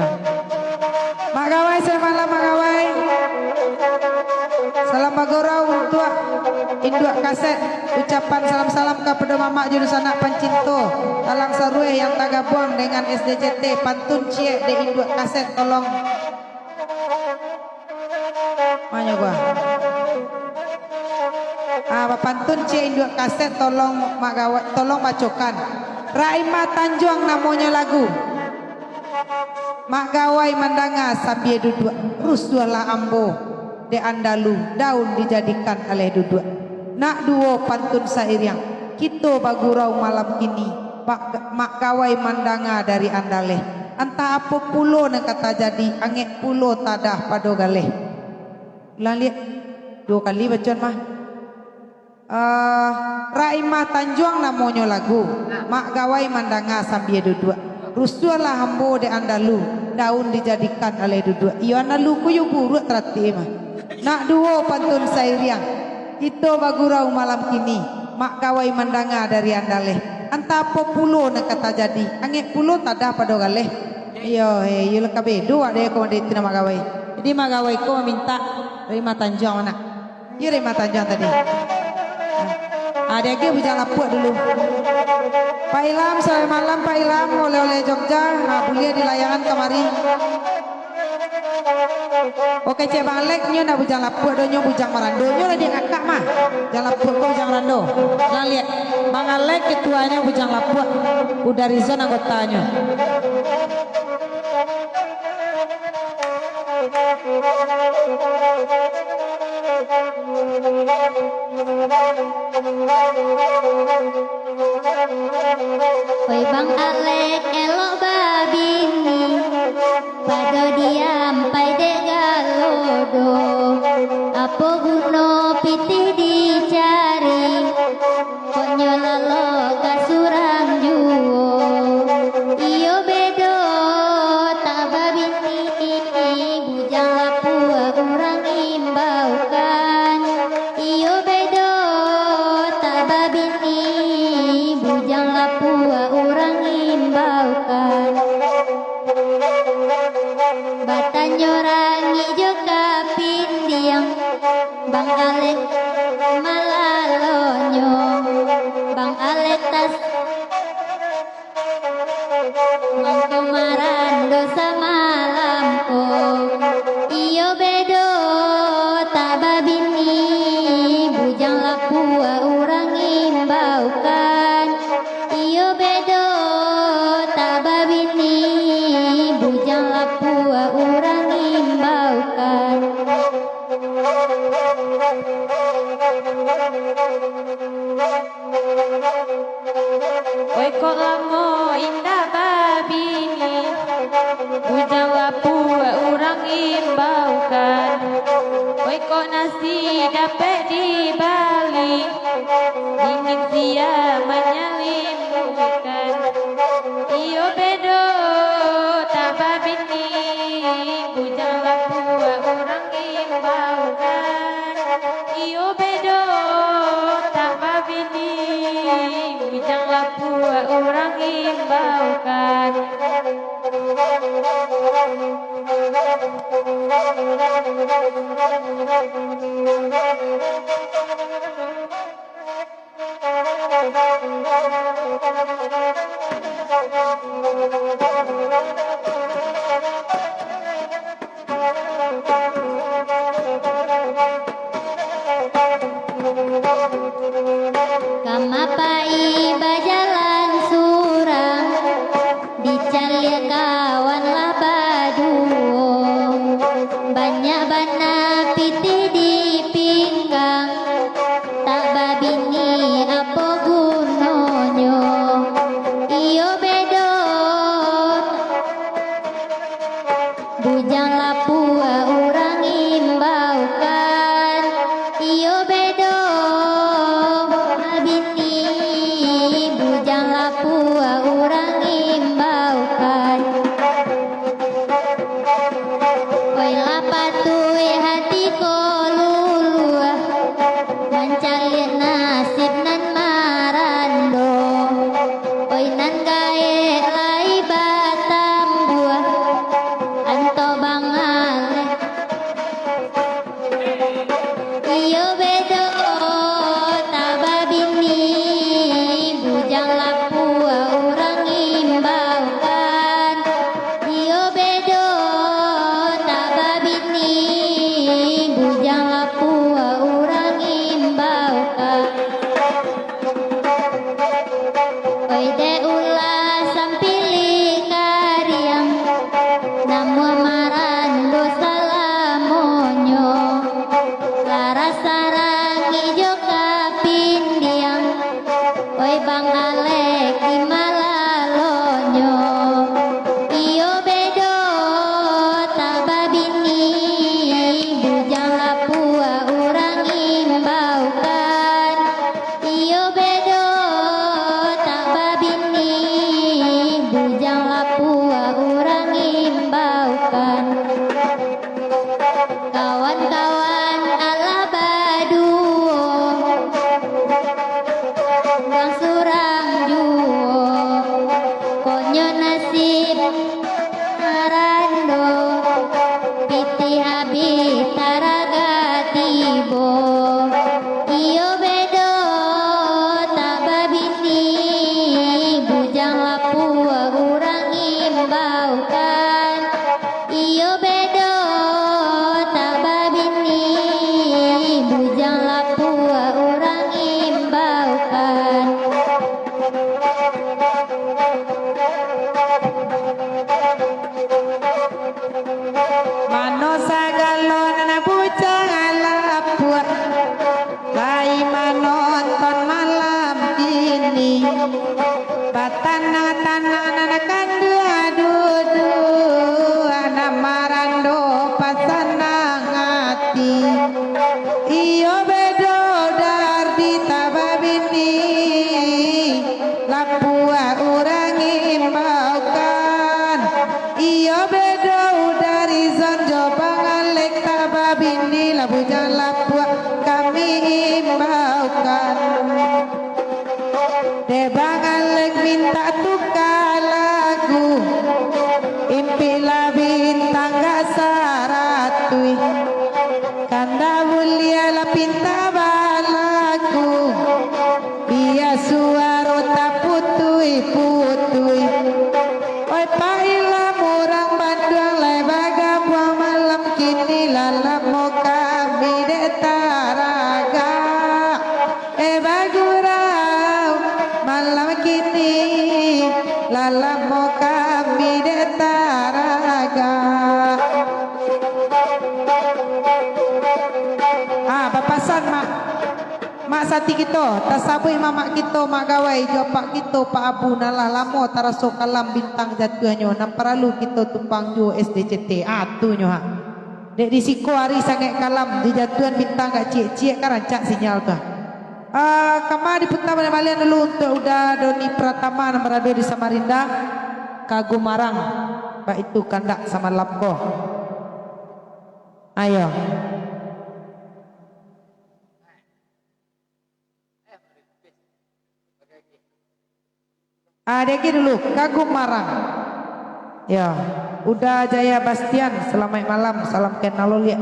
Mak Gawai, selamat malam, Mak Gawai. Salam bagurau untuak Induak Kaset, ucapan salam-salam kapado mamak jo dunsanak pancinto, Talang Sarueh yang tagabuang dengan S D C T, pantun ciek dek Induak Kaset, tolong. Manyo gua. Ah, bapantun ciek Induak Kaset, tolong Mak Gawai, tolong bacokan. Raimah Tanjuang namonyo lagu. Mak Gawai mandanga sambia duduak, rusuahlah ambo dek andalu, daun dijadikan aleh duduak. Nak duo pantun sairiang, kito bagurau malam kini, Mak, Mak Gawai mandanga dari andaleh. Antah apo pulo nan ka tajadi, angek pulo tadah pado galeh. Ulang liak, duo kali bacoan mah. Ah, Raimah Tanjuang namonyo lagu, Mak Gawai mandanga sambia duduak. Rusuahlah ambo dek andalu, daun dijadikan aleh duduak. Iyo, andalu ko yo buruak taratik mah. Nak duo pantun sairiang, kito bagurau malam kini, Mak Gawai mandanga dari andaleh. Antah apo pulo nan ka tajadi, angek pulo tadah pado galeh. Iyo, eh, iyo lah ka bedo awak dek ko mandeh tu nak Mak Gawai. Jadi Mak Gawai ko mamintak Raimah Tanjuang mah nak. Iyo, dari Matanjuang tadi. Ah, diagiah Bujang Lapuak dulu. Pak Ilham, selamat malam, Pak Ilham. Oleh-oleh Jogja, ah, buliah di layangan kamari. Oke, cek Bang Alek, nyo ndak Bujang Lapuak doh, nyo Bujang Marando. Nyo lah di akak mah. Bujang Lapuak ko Bujang Marando. Lah liak, Bang Alek ketuanyo Bujang Lapuak. Uda Rizon anggotanyo. Oi Bang Alek, elok babini, pado diam pai dek galo doh. Apo guno pitih dicari, kok nyo lalok ka surang juo. Iyo bedo tak babini, Bujang Lapuak urang imbaukan. Iyo bedo tak babini, Bujang Lapuak urang imbaukan. Batanyo rangik jo kapindiang, Bang Alek malalonyo, Bang Alek tas. Mangko marando samalam ko. Iyo bedo tak babini, Bujang Lapuak urang imbaukan. Iyo bedo tak babini, Bujang Lapuak urang imbaukan. Oi kok lamo indak babini, Bujang Lapuak urang imbaukan. Oi kok nasi dapek dibali, dingin sia manyalimuikan. Iyo bedo tak babini, Bujang Lapuak urang imbaukan. Iyo bedo tak babini, Bujang Lapuak urang imbaukan. Kama pai bajalan surang, dicaliak kawan lah baduo. Banyak bana pitih di pinggang, tak babini apo gunonyo? Iyo bedo. Bujang Lapuak urang imbaukan. Iyo bedo, babini, Bujang Lapuak urang imbaukan. Oi lah patuik hati ko luluah, mancaliak nasib nan marando. Oi nan gaek lai batambuah, anto bangaleh. Iyo bedo. Iyo bedo dari tababini, lapuak urang imbaukan. Iyo bedo dari zon jo pangalek tababini, lah bujang lapuak kami imbaukan. Dek bang Alek mintak tuka lagu, impiklah bintang gak saratuih. Kanda buliah lah pinta balagu, bia suaro taputuih-putuih. Oi, pailah murang banduang lai bagabuang malam kini, lah lamo kami dek taragak. Eh, bagurau malam kini, lah lamo kami dek taragak. Ah, bapasan, Mak. Mak Sati kito, tasabuik mamak kito, Mak Gawai, jo apak kito, Pak Abu, nan lah lamo taraso kalam bintang jatuahnyo, nan paralu kito tumpang juo S D C T. Ah, tu nyo, ha. Dek di siko ari sangaik kalam, dijatuahan bintang gak ciek-ciek, kan rancak sinyal tu. Ah, kama diputa baliak-baliak dulu untuak Uda Doni Pratama nan barado di Samarinda, Kagumarang, baitu kandak samalam ko. Ayo. Ah, diagiah dulu, Kagumarang. Ya, Uda Jaya Bastian, salamaik malam, salam kenal lo liak.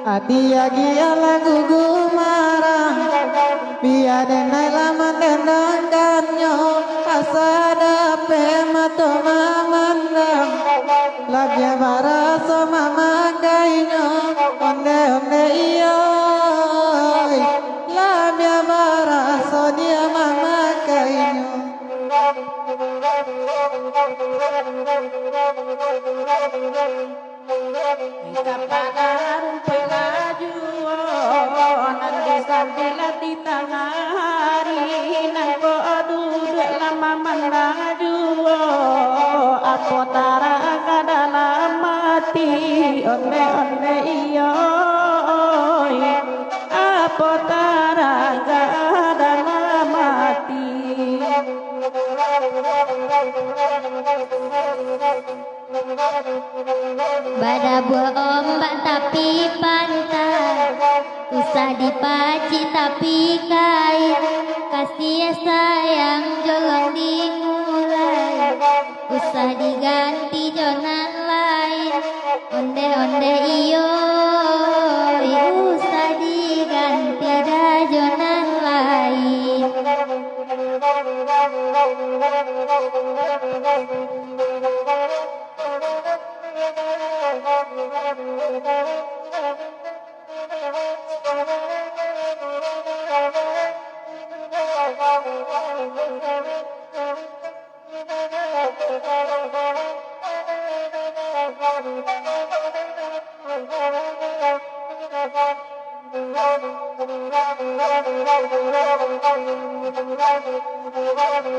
Ati agiah lagu gumarang, bia denai lah mandendangkannyo, asa dapek mato mamandang. Labiah baraso mamakainyo, onde-onde iyo, labiah baraso dia mamakainyo. Kapala rumpuik lajuo, nan disambilan di tangah ari, nangko duduak lah mamandang juo, apo taragak dalam ati, onde-onde iyo, apo taragak dalam ati. Badabuah ombak tapi pantai, usah dipacik tapi kain, kasih sayang jolong dimulai, usah diganti jo nan lain, onde-onde iyo, usah diganti dah jo nan lain.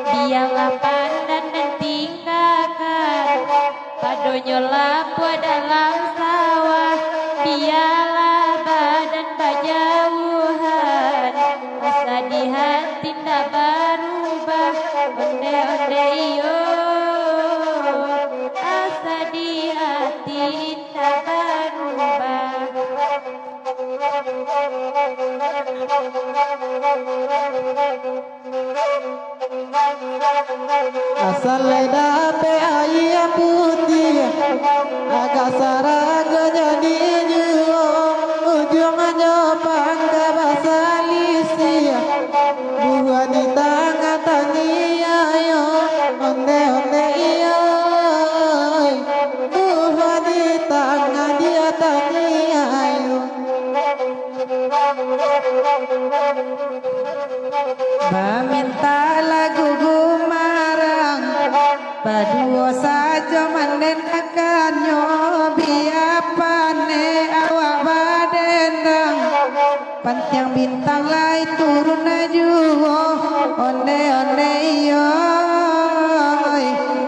Bialah pandan nan tinggakan, padonyo lapuak dalam sawah. Bialah badan bajauhan, asa di hati ndak barubah. Onde-onde iyo, asa di hati ndak barubah. Asa lai dapek aia putiah, agak sarago jadi juo, ujuangnyo pangka basalisiah. Buah di tangah taniayo, onde-onde iyo, buah di tangah dia taniayo. Bamintak lagu gumarang, baduo sajo mandengakkannyo, bia panek awak badendang. Pantiang bintang lai turun juo, onde-onde iyo,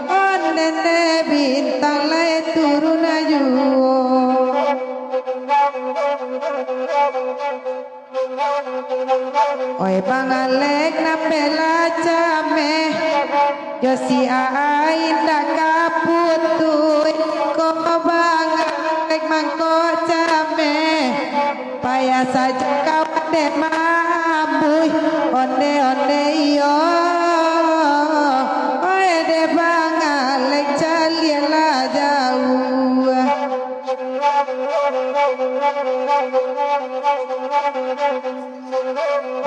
onde-onde bintang lai turun juo. Oi Bang Alek, nan bela cameh, jo si Aai indak ka putuih, ko Bang Alek mangko cameh, payah sajo kawan dek maambuih, onde-onde iyo, oi dek Bang Alek caliaklah jauah.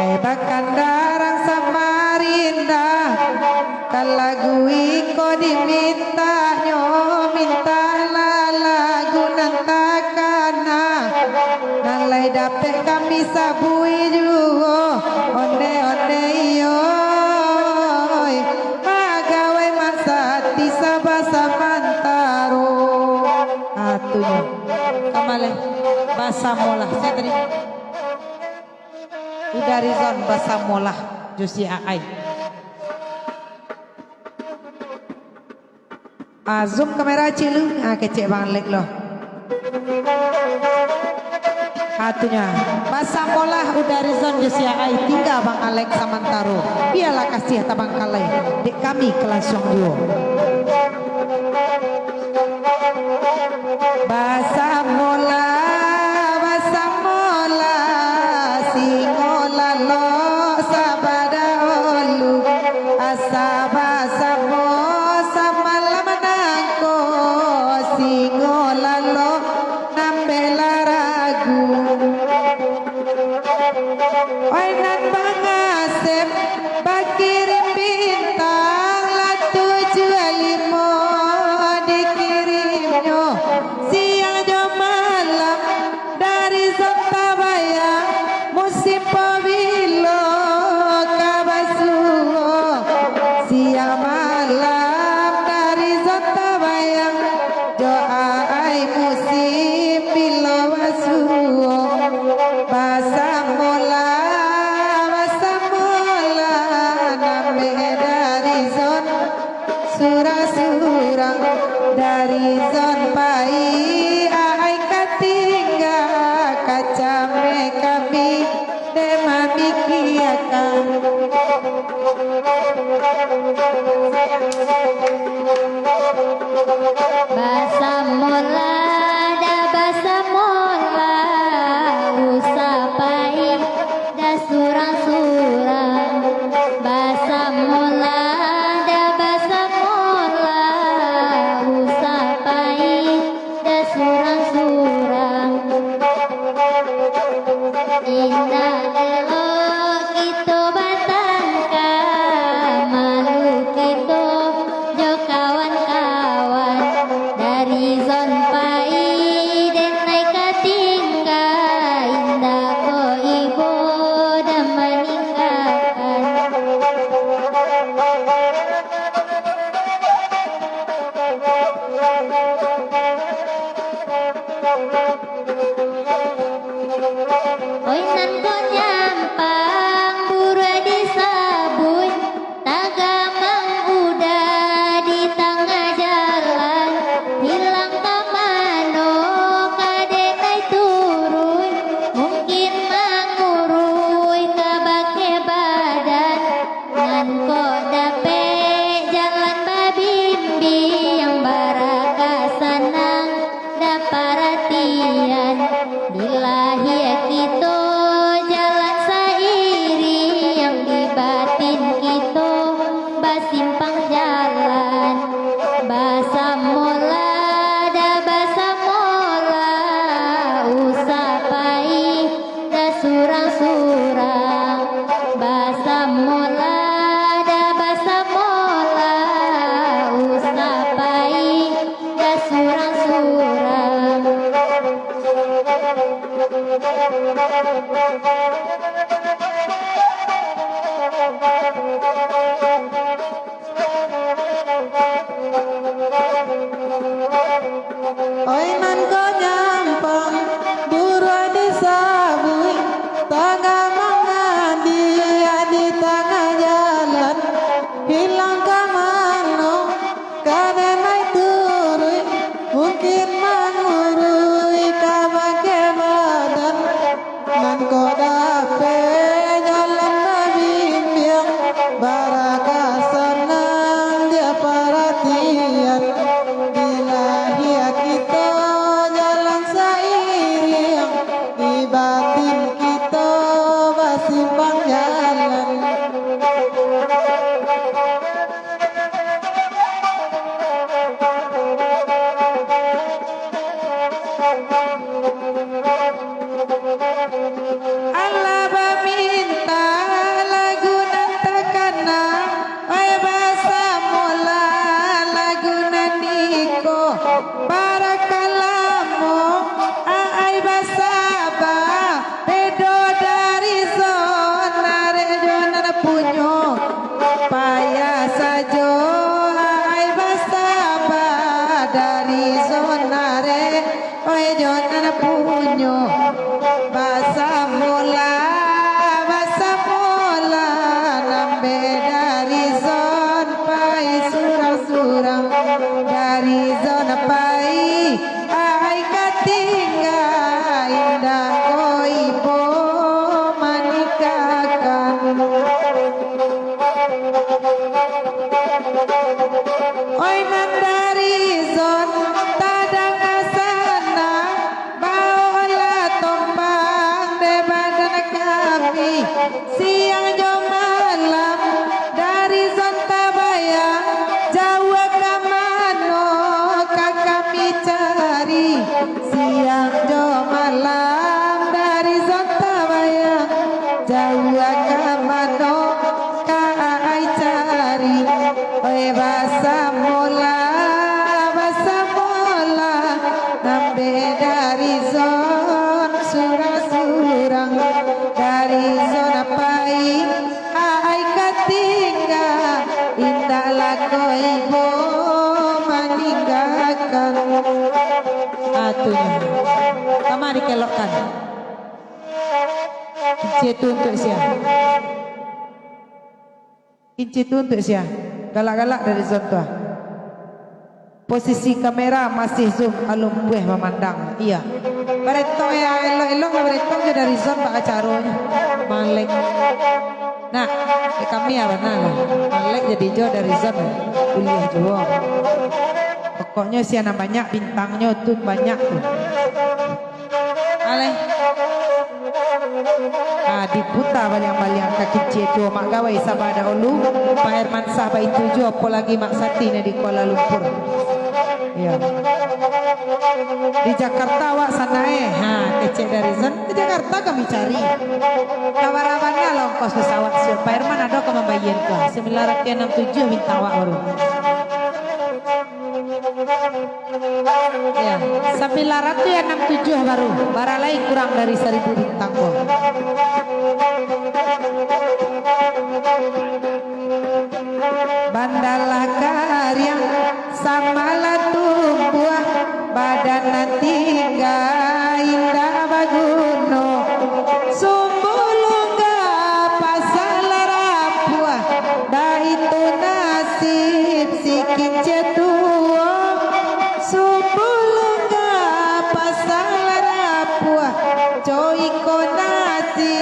Eh, bakandarang Samarinda, ka lagu iko dimintaknyo, mintaklah lagu nan takana, nan lai dapek kami sabui juo, onde-onde iyo, magawai Mak Sati saba samantaro. Ah, tu nyo. Ka ma lai? Basamolah. Sia tadi? Uda Rizon, Basamolah jo si Aai. Ah, zoom kamera ciek lu. Ah, kecek Bang Alek lo. Ah, tu nyo. Basamolah Uda Rizon jo si Aai, tingga Bang Alek samantaro. Bialah kasiah tabangkalai, dek kami ka lansuang juo. Basamolah, basamolah, singo lalok sabadahulu. Asa basamo samalam nangko, singo lalok nan bela ragu. Oi nan bangasep, bakirim bintang, lah tujuah limo dikirimnyo, siang jo malam, dari zon tabayang, musim pabilo ka basuo, siang malam, dari zon tabayang, jo Aai musim bilo basuo. Basamolah, basamolah, nan bek dari zon surang-surang, dari zon pai Aai ka tingga, ka cameh kami dek mamikiakan. Basamolah, dah basamolah, usah pai dah surang-surang. Basamolah, dah basamolah, usah pai dah surang-surang. Indak elok kito batangka, malu kito jo kawan-kawan. Dari zon pai den nai ka tingga, indak ko ibo dah maninggakan. Oi nan ko nyampang buruak disabuik, tagamang udah di tangah jalan, hilang ka mano ka den nai turuik, mungkin manguruik ka bakeh badan. Nan kok dapek jalan babimbiang, baraka sanang dapek paratian, di lahia kito Oi nan ko nyampang, buruak disabuik, tangah mangadiak di tangah jalan, hilang ka mano, ka den lai turuik, mungkin manguruik ka bangkeh badan. Nan ko dapek jalan babimbiang, bara ka sanang diparatian. Di lahia kito jalan sairiang, di batin kito basimpang jalan. Alah bamintak lagu nan takana, ai basamolah lagu nan iko. Bara ka lamo, ai basaba, bedo dari Zon, arek jo nan punyo. Payah sajo, ai basaba, dari Zon, arek Oi, jo nan punyo, basamolah, basamolah, nambek dari Zon pai surang-surang, dari Zon pai, ai ka tingga, indak ko ibo maninggakan. Oi, nan dari Zon tadanga sanang, baolah tombang dek badan kami. Siang jo malam dari Zon tabayang, jauah ka mano ka kami cari. Siang jo malam dari Zon tabayang, jauah ka mano ka ai cari. Oi, basamolah, basamolah, nambek dari Zon surang-surang, dari Zon pai ai ka tingga, indaklah ko ibo maninggakan. Ah, tu nyo. Kama dikelokkan. Kincia tu untuak sia? Kincia tu untuak sia? Galak-galak dari Zon tu ah. Posisi kamera masih zoom, alun pueh mamandang. Iyo. Barentong ya, elok-elok lah barentong jo dari Zon, baa caronyo. Malek. Nah, eh, kami ya bana lah. Malek jadi jo dari Zon. Buliah juo. Pokoknyo sia nan banyak, bintangnyo tu banyak tu. Aleh. Ah, diputa baliang-baliang ka kincia tu, mak gawai saba dahulu, Pak Hermansyah baitu juo, apo lagi Mak Sati nan di Kuala Lumpur. Iyo. Di Jakarta awak sanai, ha, kecek dari Zon, di Jakarta kami cari. Ka bara bana lah ongkos pesawat, Pak Herman ado ka mambayia tu, sembilan ratus anam tujuh bintang awak baru. Ya, sambilan ratuih anam tujuah baru, bara lai kurang dari saribu bintang ko. Bandalah kariang, samalah tumbuah, badan nan tingga indak baguno. Sumbu lungga pasal rapuah, baitu nasib si kincia tuo. Sumbu lungga pasal rapuah, co iko nasib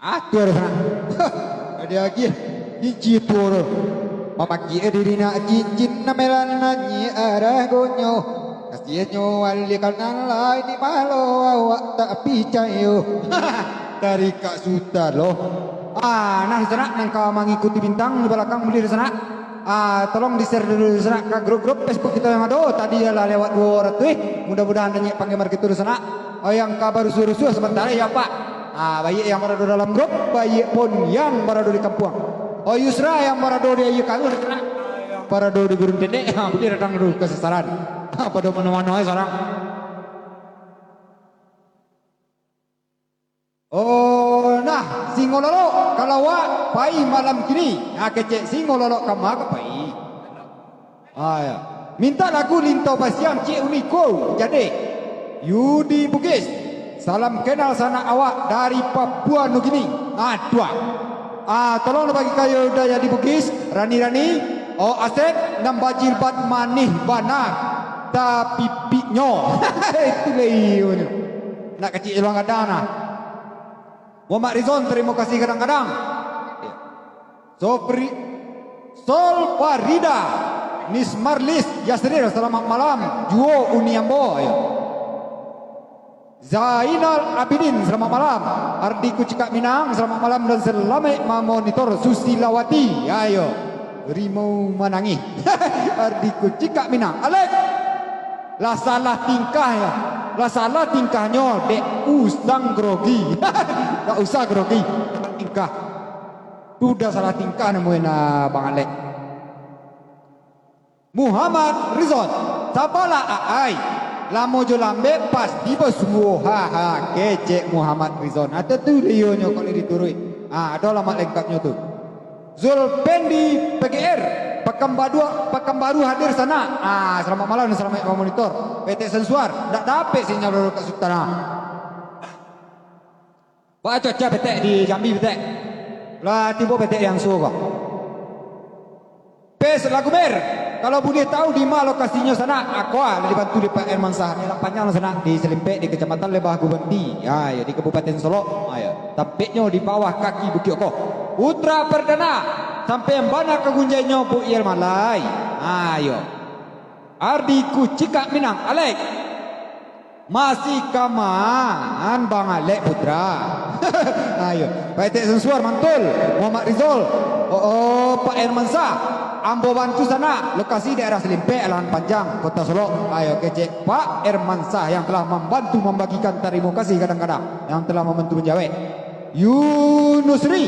Ah, tu ado sanak. Ado lagi. Cincin tu ado. Mamakai diri nak cincin, namelan nanyie aragonyo. Kasihnyo alih kanan lai di malo awak tak picayo. Dari Kak Sutan lo. Ah, nah, sanak nan ka mangikuti bintang di balakang buliah sanak. Ah, tolong di-share dulu sanak ka grup-grup Facebook kito yang ado. Tadi lah lewat duo ratuih. Mudah-mudahan banyak panggemar kito sanak. Oh, yang ka barusuah-rusuah sabanta lai, ya, Pak. Ah, baiak yang barado dalam grup, baiak pun yang barado di kampuang. Oh, Yusra yang barado di Aia Karuah, sanak. Barado di Gurun Tendek, ha, buliah datang dulu ka sasaran. Ha, pado mano-mano ai sorang. Oh, nah, Singo Lolok, kalau awak pai malam kini, ha, kecek Singo Lolok ka ma ka pai. Ah, ya. Minta lagu Lintau Basiang, Cik Uniko, jadi. Yudi Bugis, salam kenal sanak awak dari Papua Nugini. Ah, tuah. Ah, tolong bagi kayo udah jadi Bugis, Rani-Rani, oh, Asep, nan bajilbab manih bana, tapipiknyo. Itu lai iyo nyo. Nak kacik iluang gadang nah. Muhammad Rizon, tarimo kasih gadang-gadang. Sopri, Sol Farida, Nis Marlis, Yasril, selamat malam. Juo Uni Ambo, yo. Zainal Abidin, selamat malam. Ardi Kucikak Minang, selamat malam dan selamat mamonitor. Susilawati, ayo. Rimau manangih. Ardi Kucikak Minang. Alek. Lah salah tingkah ya. Lah salah tingkahnyo, dek usang grogi. Tak usah grogi. Tingkah. Tu dah salah tingkah namonyo nah, Bang Alek. Muhammad Rizon, sabalah aai. Lamo jo lambek pasti basuo. Ha, ha, kecek Muhammad Rizon. Atau tu dionyo kalau dituruik. Ah, ado alamat lengkapnyo tu. Zulpendi P G R, Pekanbaru, Pekanbaru hadir sanak. Ah, selamat malam, selamat mamonitor. P T Sensuar, ndak dapek sinyal dulu Kak Sultan, ah. Baa cuaca Petek di Jambi, Petek? Lah tibo Petek di Ansua ko. Pes Lagumer, kalau buliah tahu di ma lokasinyo sanak, ako ah, lah dibantu dek Pak Hermansyah. Ni lah panjang sanak, di Selimpek, di Kecamatan Lebah Gubanti. Ya, ya, di Kabupaten Solok. Ayo. Tampeknyo di bawah kaki Bukik Okoh. Putra Perdana, sampean bana ka gunjainyo, Buk Yel Malai. Ayo. Ardi Kucikak Minang, Alek. Masih kaman, Bang Alek Putra. Ayo, Pak Etek Sensuar mantul, Muhammad Rizal. Oh, oh, Pak Hermansyah, ambo bantu sanak, lokasi daerah Selimpek, Alahan Panjang, Kota Solok. Ayo, kecek Pak Hermansyah yang telah membantu membagikan tarimo kasih kadang-kadang, yang telah membantu menjawab. Yunusri,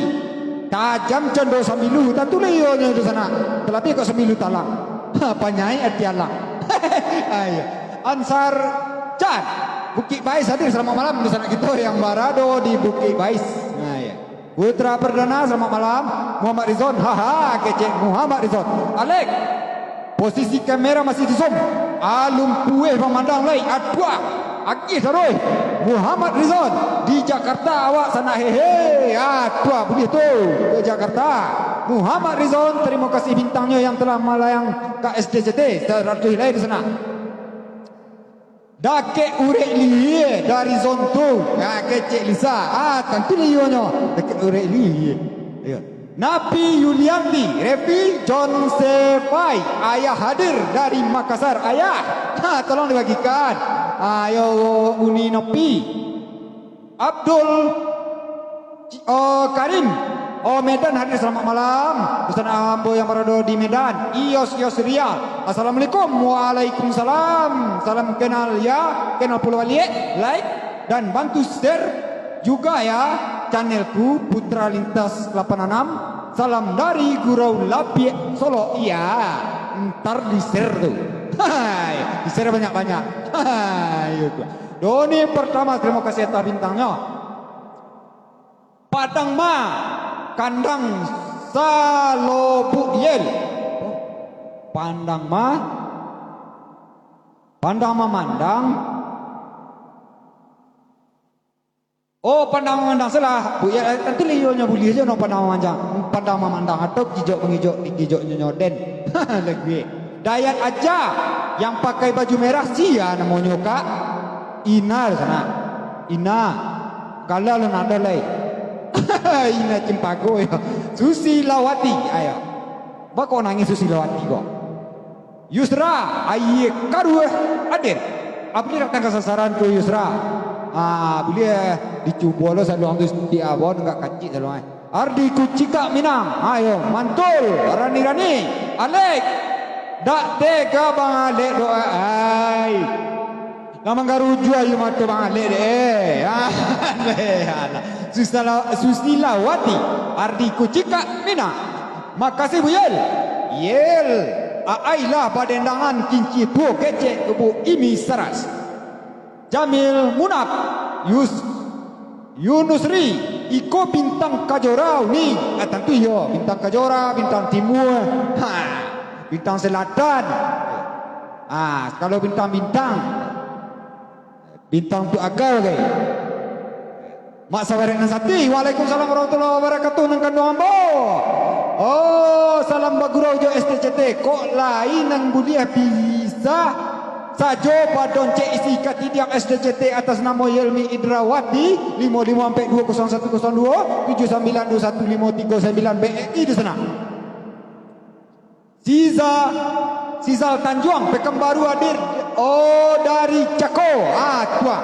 tajam cando sambilu, tantu liyonyo tu sanak, talabiah kok sambilu talang. Ha, panyai ati alang. Ayo. Ansar Chan, Bukik Bais hadir, selamat malam di sanak kito yang barado di Bukik Bais. Nah, ya. Putra Perdana, selamat malam. Muhammad Rizon, haha, kecek Muhammad Rizon. Alek, posisi kamera masih di zoom. Alun pueh mamandang lai, aduah. Agih taruih. Muhammad Rizon, di Jakarta awak sanak hehe. Aduah, buliah tu. Ke Jakarta. Muhammad Rizon, tarimo kasih bintangnyo yang telah malayang ka S D C T saratuih lai di sanak. Dakek urek lihie dari Zonto. Ah, kecek Lisa. Ah, tantu liyonyo. Dakek urek lihie. Iyo. Napi Yulianti, Revi John Sefai, ayah hadir dari Makassar, ayah. Ha, tolong dibagikan. Ayo, Uni Nopi. Abdul, oh, Karim. Oh, Medan hadir, selamat malam. Pesan ambo yang berada di Medan. Ios, Ios Ria. Assalamualaikum. Waalaikumsalam. Salam kenal ya. Kenal pulo baliak. Like dan bantu share juga ya channelku Putra Lintas lapan enam. Salam dari Gurau Lapiak Solok. Iya. Ntar di-share tu. Hai, di-share banyak-banyak. Hai, itu. Doni pertama, terima kasih atas bintangnya. Padang Ma, kandang Salobuk Yel. Pandang Ma, pandang mamandang. Oh, pandang mamandang, salah. Bu, ya, tantu liyo nyo buliah jo no pandang mamandang. Pandang mamandang atau kijok mangijok, kijok nyo nyoden. Lagu. Dayat Aja yang pakai baju merah, sia namonyo, Kak? Ina di sana. Ina. Kalau lo nado lai. Ina Cimpago yo. Susilawati, ayo. Bako nangis Susilawati ko? Yusra, aie karuah hadir. Abdi datang ka sasaran tu, Yusra. Ah, buliah dicubo lo saluang tu, siti abon agak kacik saluang, eh. Ardi Kucikak Minang, ayo, mantul, rani-rani, Alek, dak tega Bang Alek doh, ai. Lah manggaruju ayu mato Bang Alek deh, eh. Alah. Susila-, Susilawati, Ardi Kucikak Minang. Makasih, Bu Yel. Yel, aai lah badendangan kinci tuo kecek Bu Imi Saras. Jamil Munaf, Yus-, Yunusri, iko bintang kajora uni. Ah, tantu iyo, bintang kajora, bintang timua, ha, bintang selatan. Ah, kalau bintang-bintang, bintang tu agal, gai. Mak Sabarek nan sati, waalaikumsalam warahmatullahi wabarakatuh, nan kanduang ambo. Oh, salam bagurau jo S D C T. Kok lai nan buliah bisa sajo badoncek isi katidiak S D C T atas namo Yelmi Indrawati, limo limo ampek duo kosong satu kosong duo, tujuh sambilan duo satu limo tigo sambilan B E I di sana. Siza, Sizal Tanjuang, Pekanbaru hadir. Oh, dari Cako. Ah, tu ah.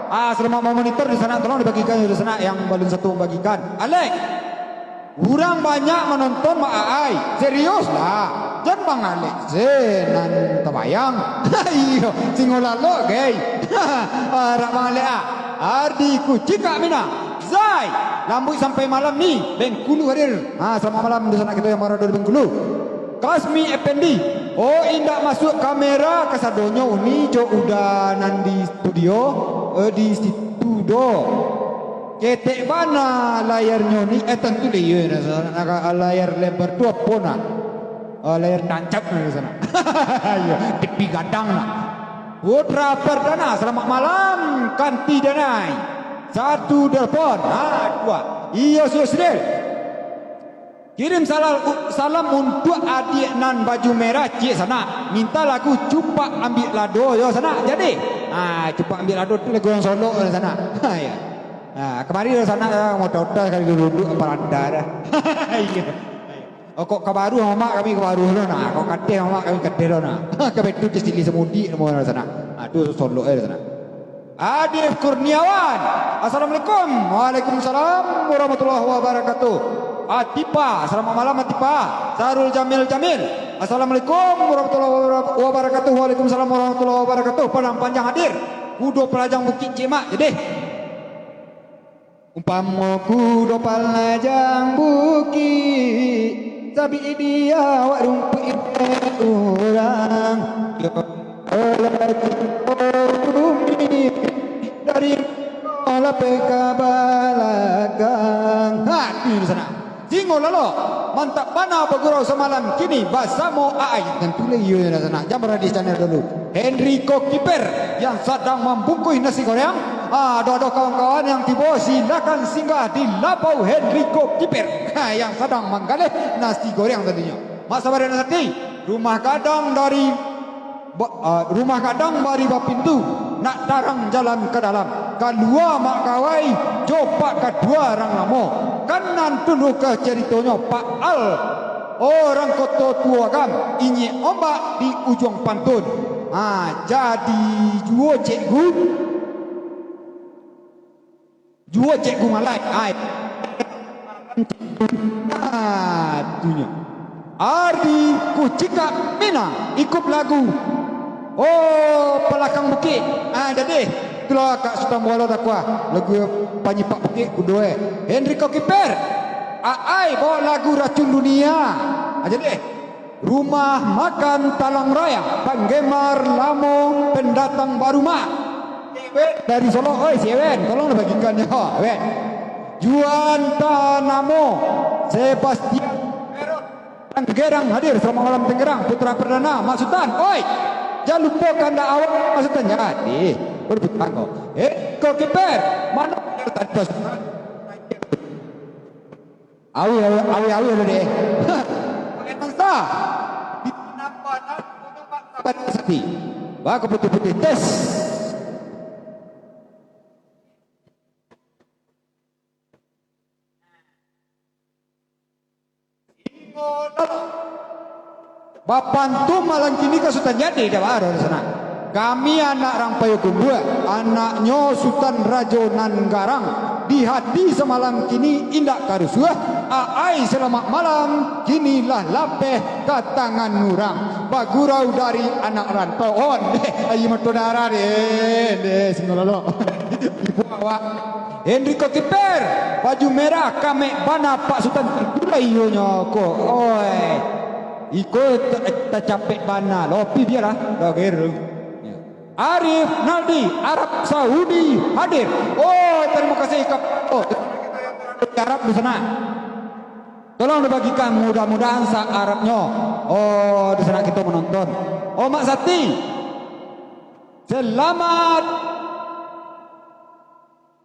Ah, selamat memonitor di sana. Tolong dibagikan di sana yang balun satu membagikan. Alek, urang banyak manonton, Mak Aai. Serius lah. Jan Bang Alek se nan tabayang. Iyo, singo lalok, gey. Arak Bang Alek ah. Ardi Kucikak Minang. Zai, lambuik sampai malam ni, Bengkulu hadir. Ha, selamat malam di sanak kito yang barado di Bengkulu. Kasmi Effendi, oh, indak masuak kamera kasadonyo uni jo uda nan di studio, eh, di situ doh. Ketek bana layarnyo ni, eh, tantu lah iyo, nah, layar lebar tu apo nah? Oh, layar tancap nah di sana. Iyo, T V gadang nah. Putra Perdana, selamat malam, kanti danai. Satu telepon, ha, dua. Iyo, sudah, sudah. Kirim salam, salam untuak adiak nan baju merah, ciek sanak. Minta lagu Cupak Ambiak Lado, yo, sanak. Jadi, ha, Cupak Ambiak Lado tu lagu urang Solok, sanak. Ha, yo. Ha, kamari, sanak, mota-mota sakali duduk, paranda dah. Iyo. Oh, kok ka baruah mamak kami ka baruah lo nah. Kok ka ateh mamak kami ka ateh lo nah. Ka betu di sili samudik namo lah sanak. Ah, tu Solok eh sanak. Adif Kurniawan. Assalamualaikum. Waalaikumsalam warahmatullahi wabarakatuh. Atipa. Selamat malam, Atipa. Sarul Jamil Jamil. Assalamualaikum warahmatullahi wabarakatuh. Waalaikumsalam warahmatullahi wabarakatuh. Padang Panjang hadir. Kudo Palajang Bukik Cimak. Jadi. Umpamo kudo palajang bukik, sabik di awak rumpuik urang. Yo, lah cinto bumi, dari lapeh ka balakang. Ha, di sana. Singo lalo, mantap bana bagurau samalam kini basamo Aai. Tantu lah iyo lah sanak. Jam radis channel dulu. Henry Kokiper yang sadang mambungkuih nasi goreng. Ah, adoh-adoh kawan-kawan yang tibo, silakan singgah di lapau Henry Kokiper. Ha, yang sadang manggaleh nasi goreng tantunyo. Mak sabar dan sati, rumah gadang dari ba-, ah, rumah gadang bari bapintu, nak tarang jalan ka dalam. Kalua mak kawai, jo pak kadua rang lamo. Kan nan tuluka caritonyo, Pak Al. Orang Koto Tuo Agam, inyek ombak di ujuang pantun. Ha, jadi juo cikgu. Juo cikgu malai. Ai. Ah, tunyo. Ardi Kucikak Minang, ikup lagu Oh Palakang Bukik. Ah, jadi, itulah Kak Sutan Bualo Takwa. Lagu Panyipak Bukik, kudo eh. Henry Kokiper. Aai, bawa lagu Racun Dunia. Ah, jadi, Rumah Makan Talang Raya, penggemar lamo, pendatang baru mah. Dari Solok, oi, si Ewen, tolong bagikan yo, Ewen. Juan Tanamo, Sebastian Tanggerang hadir, selamat malam Tanggerang, Putra Perdana, Mak Sutan, oi. Jangan lupa kandak awak, Mak Sutan, jadi. Baru putar kau. Eh, kau kiper, mana tadi Mak Sutan? Awi, awi, awi, awi, awi, deh. Pakai bangsa. Di mana-mana, gunung bangsa, batu sati. Wah, kau putih-putih. Tes. Bapantu malam kini ka Sutan Jadi, dah baru di sana. Kami anak Rang Payokumbuah, anaknyo Sutan Rajo Nan Garang. Di hati samalam kini indak karusuah, aai selamat malam, kini lah lapeh ka tangan urang. Bagurau dari anak rantau. Oh, deh, ayi mato darah deh, deh, singo lolok. Ibu awak. Henry Kokiper, baju merah, kamek bana Pak Sutan, itulah iyonyo ko. Oi. Iko ta-, tacapek bana, lopi bialah, dah geru. Arif Naldi, Arab Saudi hadir. Oh, terima kasih ka-, oh, Arab di sana. Tolong dibagikan, mudah-mudahan sa-, Arabnyo. Oh, di sana kita menonton. Oh, Mak Sati. Selamat.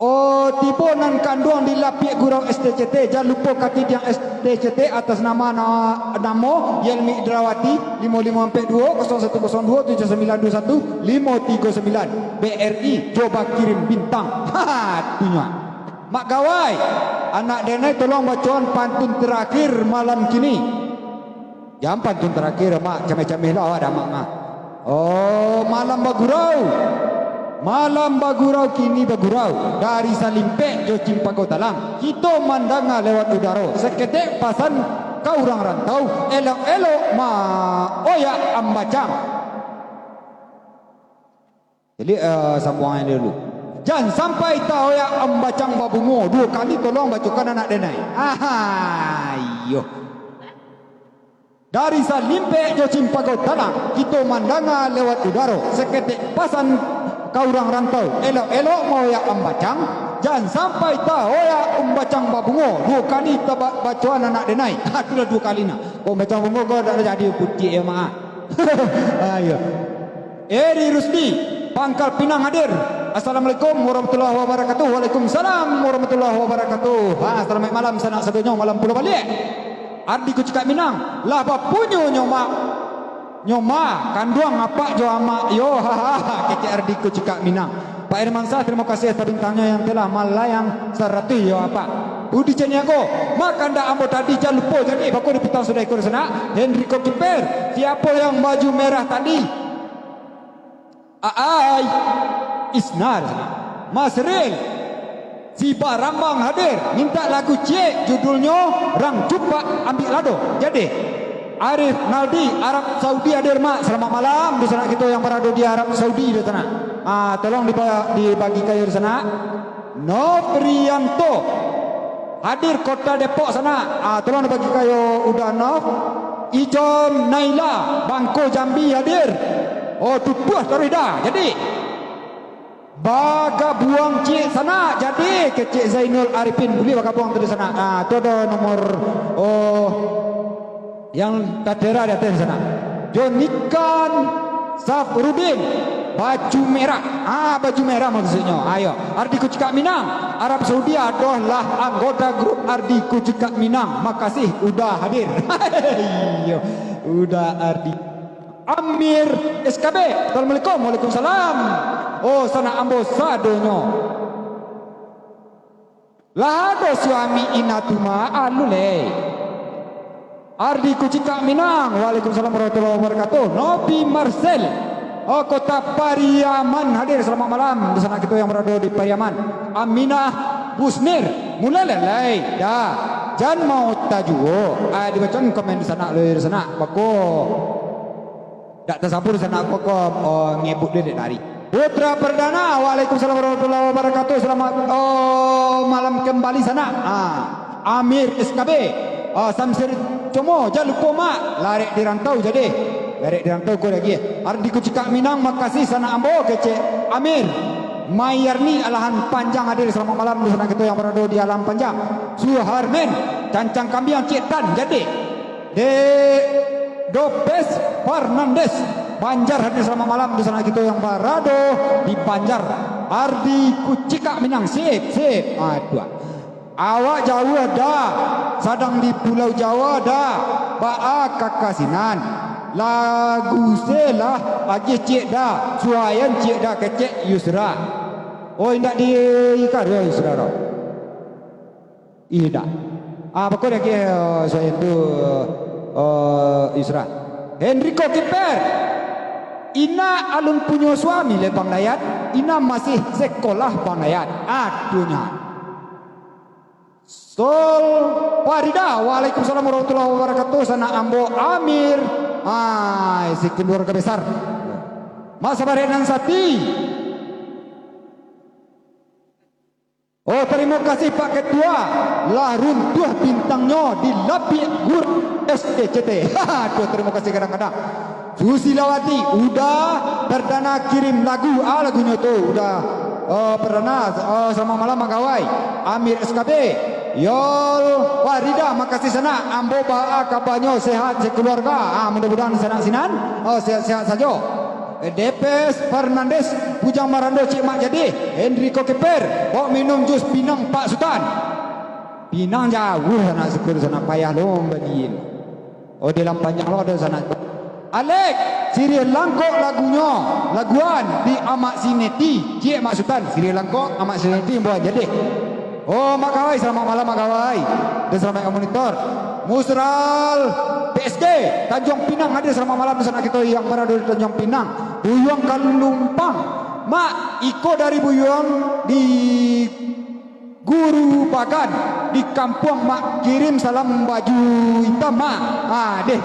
Oh, tibo nan kanduang di lapiak gurau S T C T, jan lupo katidiang S T C T atas nama, na-, namo Yelmi Indrawati, limo limo ampek duo, kosong satu kosong duo, tujuh sambilan duo satu, limo tigo sambilan, B R I, coba kirim bintang. Ha, tunyo. Mak Gawai, anak denai tolong bacoan pantun terakhir malam kini. Jan pantun terakhir, Mak, cameh-cameh lah awak dah, Mak, mah. Oh, malam bagurau. Malam bagurau, kini bagurau. Dari Salimpek jo Cimpago Talang, kito mandanga lewat udaro. Saketek pasan ka urang rantau, elok-elok ma-, oyak ambacang. Jadi, eh, sambuangan dulu. Jan sampai taoyak ambacang babungo, duo kali tolong bacokan anak denai. Aha, iyo. Dari Salimpek jo Cimpago Talang, kito mandanga lewat udaro, saketek pasan ka urang rantau, elok-elok maoyak ambacang, jan sampai taoyak ambacang babungo, duo kali taba-, bacoan anak denai. Ha, tu lah duo kali nah. Kok ambacang babungo ko dak jadi putik ya, Mak. Ayo. Eri Rusdi, Pangkal Pinang hadir. Assalamualaikum warahmatullahi wabarakatuh. Waalaikumsalam warahmatullahi wabarakatuh. Ha, salamaik malam sanak sadonyo, malam pulo baliak. Ardi Kucikak Minang, lah bapunyo nyo, Mak. Nyo ma, kanduang apak jo amak yo, hahaha, kecek Ardi Kucikak Minang. Pak Hermansyah, terima kasih atas bintangnyo yang telah malayang saratuih yo, Apak. Budi Caniago, ma kandak ambo tadi, jan lupo jadi, bako diputang sudah iko di sana. Henry Kokiper, siapo yang baju merah tadi? Aai, Isnar, Masril, si Barambang hadir, mintak lagu ciek, judulnyo Rang Cupak Ambiak Lado. Jadi, Arif Naldi, Arab Saudi hadir, Mak. Selamat malam di sanak kito yang barado di Arab Saudi di sanak. Ah, tolong diba-, dibagi kayo di sanak. Nofrianto, hadir Kota Depok sanak. Ah, tolong dibagi kayo Uda Nof. Ijom Naila, Bangko Jambi hadir. Oh, tutuah taruih dah. Jadi, bagabuang ciek sanak. Jadi, kecek Zainul Arifin, buliah bagabuang tu di sanak. Ah, tu ado nomor, oh, yang katera di ateh di sanak. Jonikan Safrudin, baju merah. Ah, baju merah maksudnyo. Ayo, Ardi Kucikak Minang, Arab Saudi adolah anggota grup Ardi Kucikak Minang. Makasih udah hadir. Iyo, udah Ardi. Amir S K B, assalamualaikum. Waalaikumsalam. Oh, sanak ambo sadonyo. Lah ado suami inah tu mah, alu leh. Ardi Kucikak Minang, waalaikumsalam warahmatullahi wabarakatuh. Nopi Marcel, oh, Kota Pariaman hadir, selamat malam di sanak kito yang barado di Pariaman. Aminah Busnir, mulai lalai, dah. Jan mauta juo. Ah, dibacoan komen di sanak, lawyer sanak. Bako. Dak tasabur sanak ko, ko, oh, ngebut dia dek tadi. Putra Perdana, waalaikumsalam warahmatullahi wabarakatuh. Selamat, oh, malam kembali sanak. Ah, Amir S K B. Ah, Samsir Como, jan lupo, Mak. Larek di rantau jadi. Larek di rantau ko lagi. Ardi Kucikak Minang, makasih sanak ambo, kecek Amir. Mayarni Alahan Panjang hadir, selamat malam di sanak kito yang barado di Alahan Panjang. Suharmen, Cancang Kambiang, Cik Tan, jadi. De Dopes Fernandes, Banjar hadir, selamat malam di sanak kito yang barado di Banjar. Ardi Kucikak Minang, sip, sip. Ah, tu ah. Awak jauah dah, sadang di Pulau Jawa dah, baa ka ka sinan. Lagu se lah, agiah ciek dah, suaian ciek dah, kecek Yusra. Oh, indak di karyo Yusra tu. Indak. Ah, bako lagi, eh, suaian tu, eh, Yusra. Henrico Kiper. Ina alun punyo suami le Bang Dayat, ina masih sekolah Bang Dayat. Aduh, nya. Sol Farida, waalaikumsalam warahmatullahi wabarakatuh, sanak ambo Amir. Hai, si keluarga besar. Mak sabarek nan sati. Oh, tarimo kasih Pak Ketua, lah runtuh bintangnyo di lapiak gurang S T C T. Aduh, tarimo kasih kadang-kadang. Susilawati, udah, Perdana kirim lagu, ah, lagunyo tu, udah, eh, Perdana, eh, selamat malam, Mak Gawai. Amir S K B, Yol, Farida, makasih sanak, ambo baa kabanyo, sehat, sekeluarga, ah, mudah-mudahan sanak sinan, eh, sehat-sehat sajo. Eh, Depes, Fernandes, Bujang Marando, Cik Mak Jadi, Enrico Keper, bawa minum jus pinang, Pak Sutan. Pinang jauah sanak, syukur sanak, payah lo balian. Oh, di Lampanyang lo ado sanak. Alek, Sirih Langkok lagunyo, laguan di Amak Sineti, Cik Mak Sutan, Sirih Langkok, Amak Sineti, buat jadi. Oh, Mak Gawai, selamat malam, Mak Gawai. Dan selamat monitor. Musral P S D, Tanjuang Pinang hadir, selamat malam di sanak kito yang barado di Tanjuang Pinang. Buyuang Kalumpang. Mak, iko dari Buyuang di Guru Bagan, di kampuang, Mak, kirim salam baju itam, Mak. Ah, deh.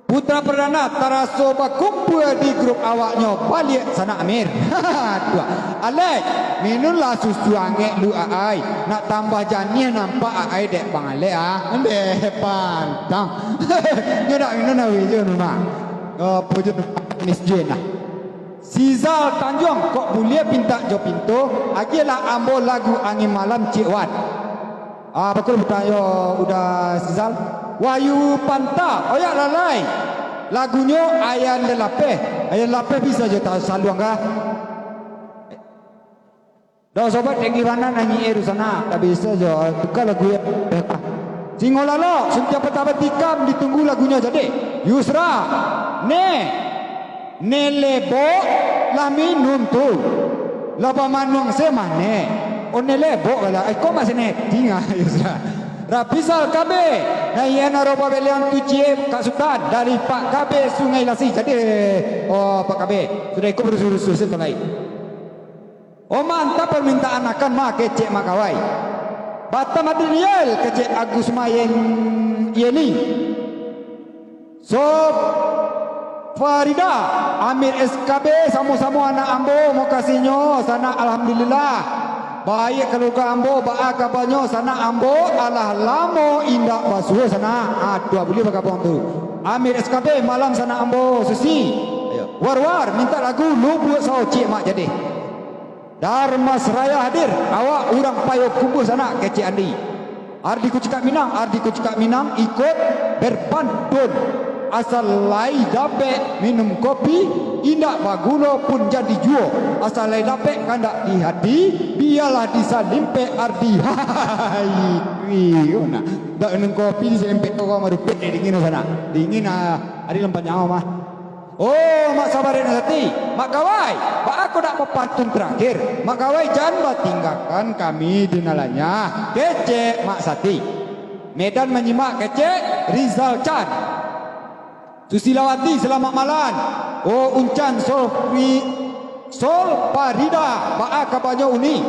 Putra Perdana taraso bakumpua di grup awaknyo, baliak sanak Amir. Tuah. Alek, minumlah susu angek lu, Aai. Nak tambah janiah nampak Aai dek Bang Alek, ah. Deh, pantang. Nyo nak minum nawi jo, Mak. Apo jo, manis je nah. Sizal Tanjuang, kok buliah pintak jo pinto, agiahlah ambo lagu Angin Malam, Cik Wan. Ah, bakul batanyo udah Sizal. Wahyu Panta, oyak lalai. Lagunyo Ayan Lelapeh. Ayan Lelapeh bisa jo ta-, saluang kah? Dah sobat, dek Kirana nanyi e di sana, tak bisa jo, tuka lagu ya. Singo Lalok, Suntiang Patah Batikam, ditunggu lagunyo jadi. Yusra, ne, ne lebok, lah minum tu. Lah bamanuang se mah ne. Oh, ne lebok lah, ai, kok masih ne tingga, Yusra. Rapisal K B, naian aroba belian tu ciek Kak Sutan, dari Pak K B Sungai Lasi. Jadi, oh, Pak K B, sudah ikut rusuh-rusuh se tu lai. Oh, mantap permintaan akan mah, kecek Mak Gawai. Batam Adriel, kecek Agus Mayen Yeni. Sob Farida, Amir S K B, samo-samo anak ambo, mokasihnyo, sanak alhamdulillah. Baik kaluarga ambo, baa kabanyo, sanak ambo, alah lamo indak basuo, sanak. Ah, tu buliah bagabuang tu. Amir S K B, malam sanak ambo, Susi. Ayo. War-war, minta lagu Lubuak Sao, Cik Mak Jadi. Darmas Raya hadir, awak urang Payokumbuah sanak, kecek Andi. Ardi Kucikak Minang, Ardi Kucikak Minang ikut berpantun. Asal lai dapek minum kopi, indak bagulo pun jadi juo. Asal lai dapek kandak di hati, bialah disalimpek Ardi. Hai, wih, oh, nah. Dak minum kopi disalimpek tu, kau marupik dingin sanak. Dingin, ah, Ardi lampa nyawa mah. Oh, Mak Sabarek nan sati, Mak Gawai, baa kok dak bapantun terakhir? Mak Gawai jan batinggakan kami di nan lanyah, kecek Mak Sati. Medan manyimak, kecek Rizal Chan. Susilawati, selamat malam. Oh, Uncan Sofri, Sol Farida, baa kabanyo Uni?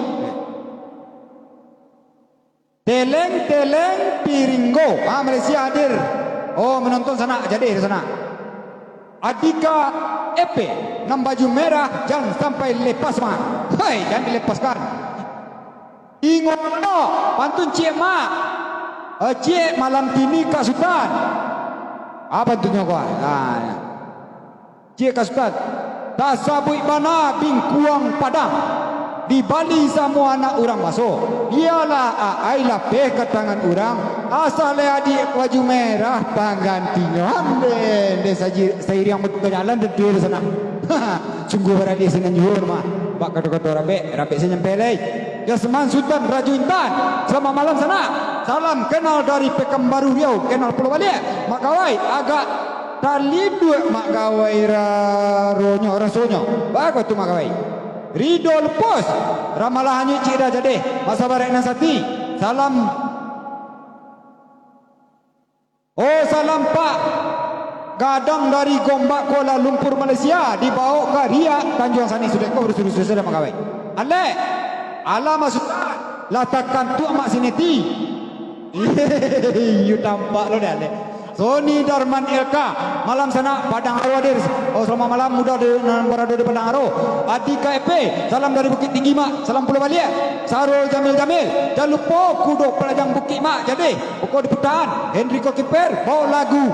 Teleng-teleng piringgo. Ah, Malaysia hadir. Oh, menonton sanak, jadeh di sanak. Adika Epe, nan baju merah, jan sampai lepas, Mak. Hei, jan dilepaskan. Ingo lo, pantun Ciek Mak. Eh, Ciek, malam kini Kak Sutan. Apa pantunnyo ko? Ah, ya. Ciek Kak Sutan. Tasabuik bana bingkuang Padang. Dibali samo anak urang baso. Bialah aai lapeh ka tangan urang. Asa lai adiak baju merah panggantinyo. Ambe, ambe saji-, sairiang bajalan tentu di sanak. Sungguah baradiah sinan juo mah. Bak kato-kato rabek, rabek se nyampe lai. Yasman Sutan Rajo Intan. Salamaik malam sanak. Salam kenal dari Pekanbaru Riau, kenal pulo baliak. Mak Gawai agak talinduak Mak Gawai ra-, ronyo rasonyo. Bagus tu Mak Gawai. Rido Lupus. Ramalah anyuik cik dah jadeh. Masa barek nan sati. Salam. Oh, salam Pak Gadang dari Gombak, Kuala Lumpur, Malaysia, dibaok ka Riak, Tanjuang Sanik, sudah ko, sudah, sudah, sudah, Mak Gawai. Alek, alah masukan, lah takantuak Mak Sineti. Iyo, tampak lo deh, Alek. Sony Darman L K, malam sanak, Padang Aro hadir. Oh, selamat malam, muda di, nan barado di Padang Aro. Adika Epe, salam dari Bukittinggi, Mak. Salam pulo baliak. Sarul Jamil Jamil, jan lupo kudo palajang bukik, Mak. Jadeh. Pokok di putaran, Henry Kokiper, baok lagu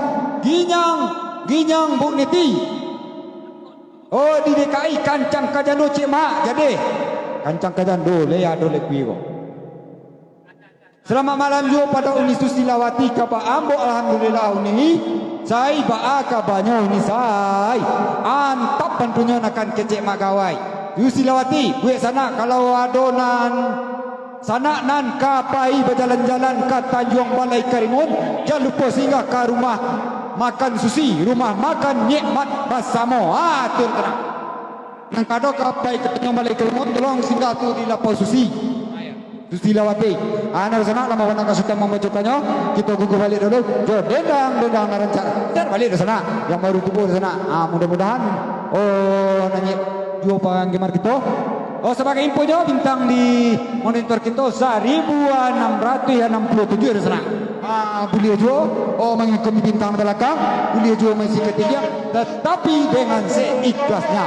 Ginyang, Ginyang Buk Niti. Oh, di D K I, kancang ka jando, Cik Mak, jadeh. Kancang ka jando, le ado lekui ko. Salamaik malam juo pado Uni Susilawati, kaba ambo alhamdulillah Uni. Sai baa kabanyo Uni Sai? Antap pantunnyo nakan kecek Mak Gawai. Susilawati, buek sanak kalau ado nan Sanak nan ka pai bajalan-jalan ka Tanjuang Balai Karimun, jan lupo singgah ka rumah makan Susi, rumah makan nikmat basamo. Ah, tu tanang. Nan kado ka pai ka Tanjuang Balai Karimun, tolong singgah tu di Lapau Susi. Susilawati. Ah, nan sanak lamo bana ka Sutan mambacokannyo, kito gugu baliak dulu. Jo dendang, dendang nan rancak. Jan baliak di sanak. Yang baru tibo di sanak. Ah, mudah-mudahan, oh, nanyik juo panggemar kito. Oh, sabagai infonyo, bintang di monitor kito saribu anam ratuih anam puluah tujuah di sanak. Ah, buliah juo, oh, mangikuti bintang balakang, buliah juo maisi katinggian, tatapi dengan seikhlasnya.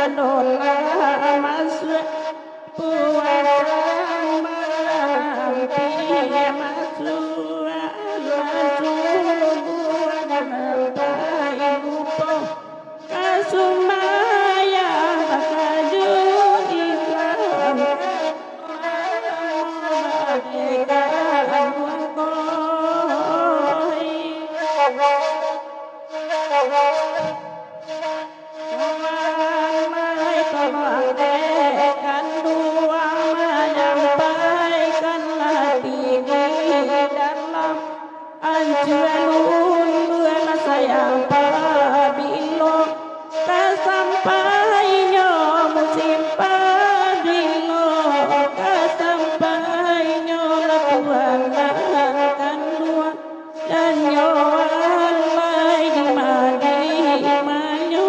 Dolah masuak puasa, mampia masuak, masuak, mampia lupo. Ka sumbayang tahajud Islam, mardeka angkoi. Tuhan, mari tolong dek kanduang manyampaikan hati di dalam. Ancuan undua lah sayang pabilo, ka sampainyo musim pabilo, ka sampainyo lah tuan nan kanduang, dan nyo alai di ma-, di manyo.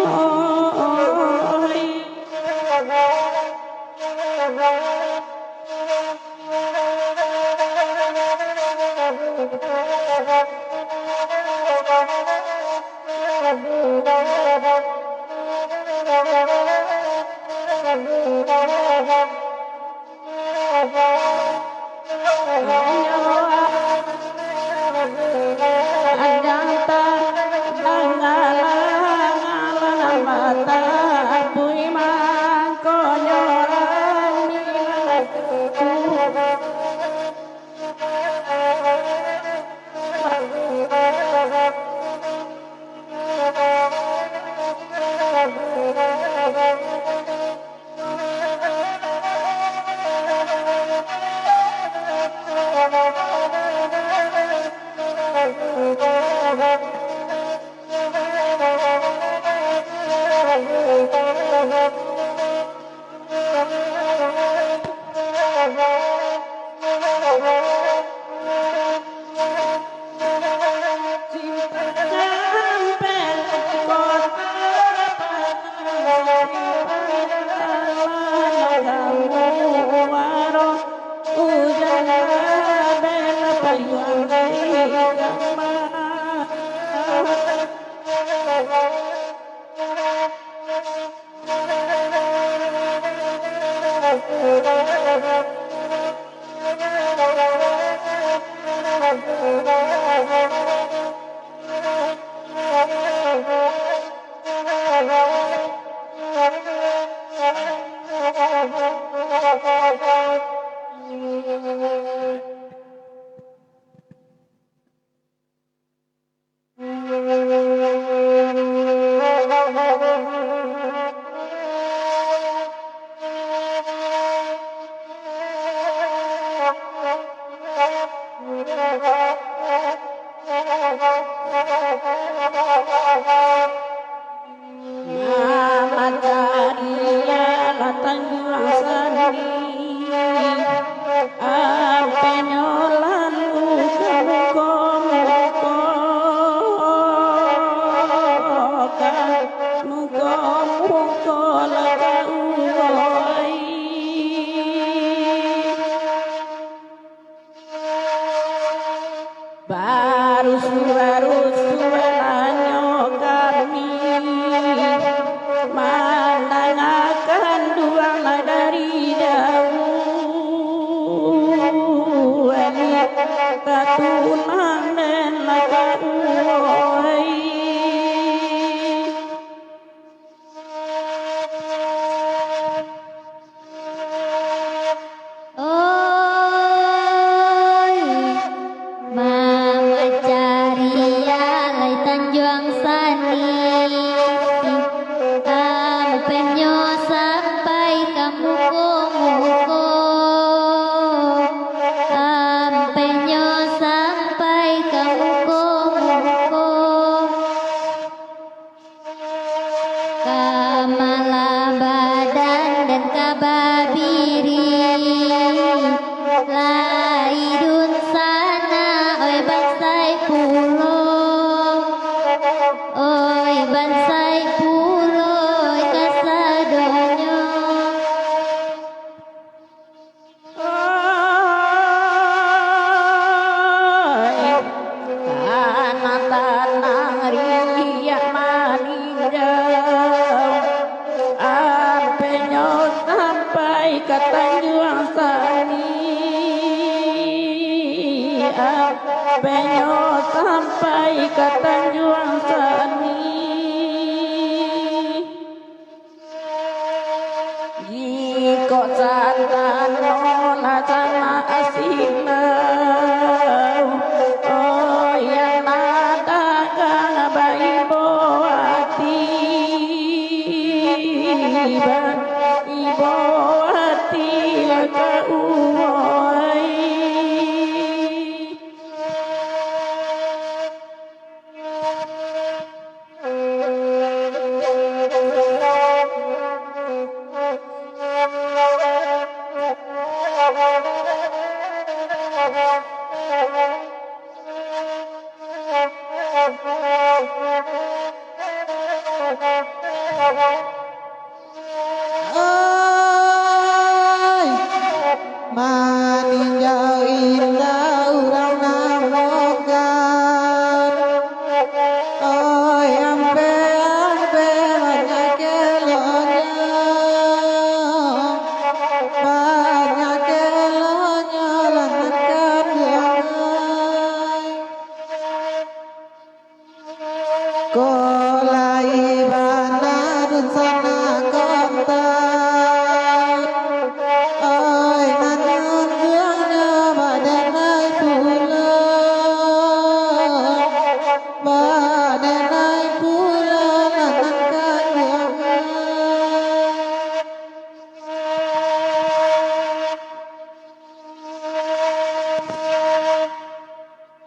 Mama carialah Tanjuang Sandi, ampenyo lalu ka muko-muko, ka muko-muko lah ka uwai. Barusuah-rusuah lanyo kami, mandangakan duang dari jauah, ka tulang den lah ka uwai. Oi, mama carialah Tanjuang Sandi, ampenyo sampai ka muko-muko, ampenyo sampai ka muko-muko. Ka malah badan den ka babiri, lai dunsanak, oi bansai pulo, oi bansai pulo, oi kasadonyo. Tanang-tanang riak maninjau, Tanjuang Sani, apenyo sampai ka Tanjuang Sani. Jikok santano lah sanak silau, oyan lah dagang baibo ati, baibo ati lah ka uwai. Oi, maninjau indak urang namokan. Oi, ampek-ampek banyak kelonyo, banyak kelonyo lah nan kanduang. Ko lai bana dunsanak kontan, oi, nan untuangnyo badanai pulo, badanai pulo nan kanduang.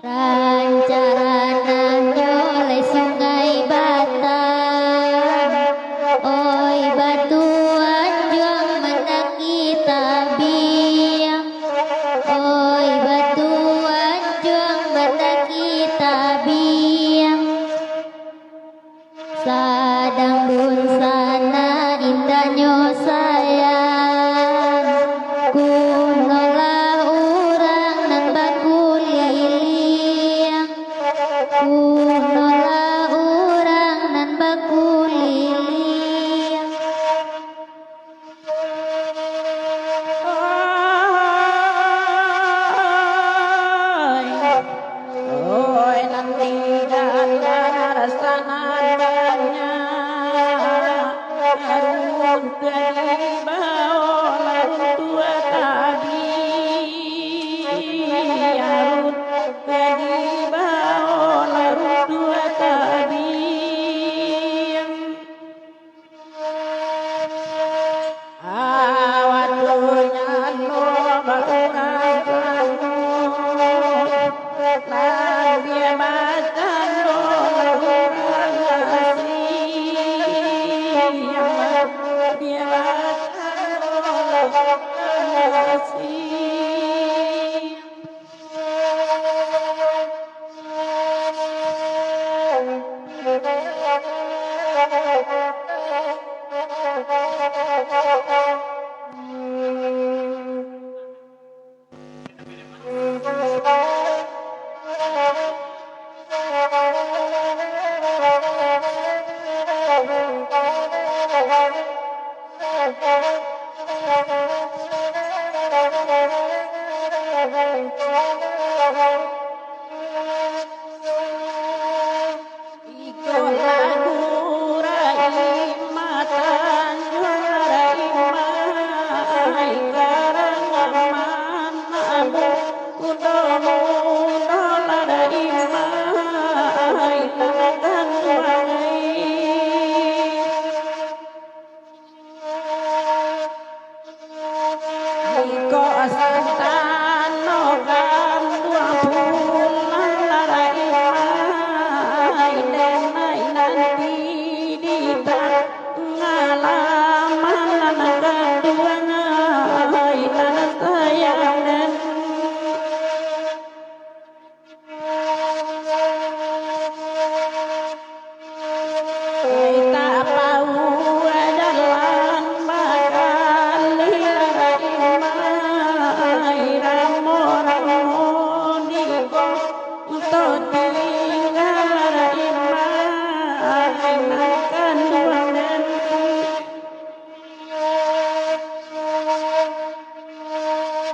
Rancak rananyo lai Sungai Batang, oi, batu anjuang mandaki tabiang, oi, batu anjuang mandaki tabiang. Sadang dunsanak indaknyo sayang, kunolah urang nan bakuliliang, kunolah urang nan bakuliliang. Oi, oi, nan di dalam rasa nan banyak, harun tiba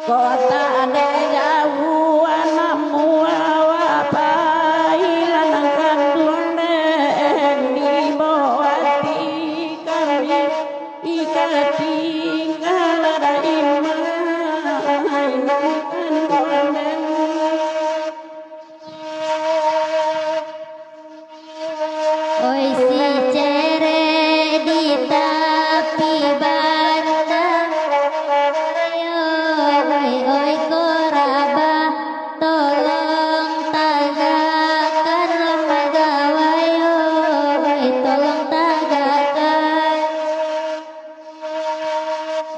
Kota ado jauah namuah wapai, lanang kanduang den di bawah ti kami, ika tinggal ada imah, imah kanduang den. Oi si cerek di tapi banda, oi, oi, ko rabah, tolong tagakkanlah magawai, oi, tolong tagakkan.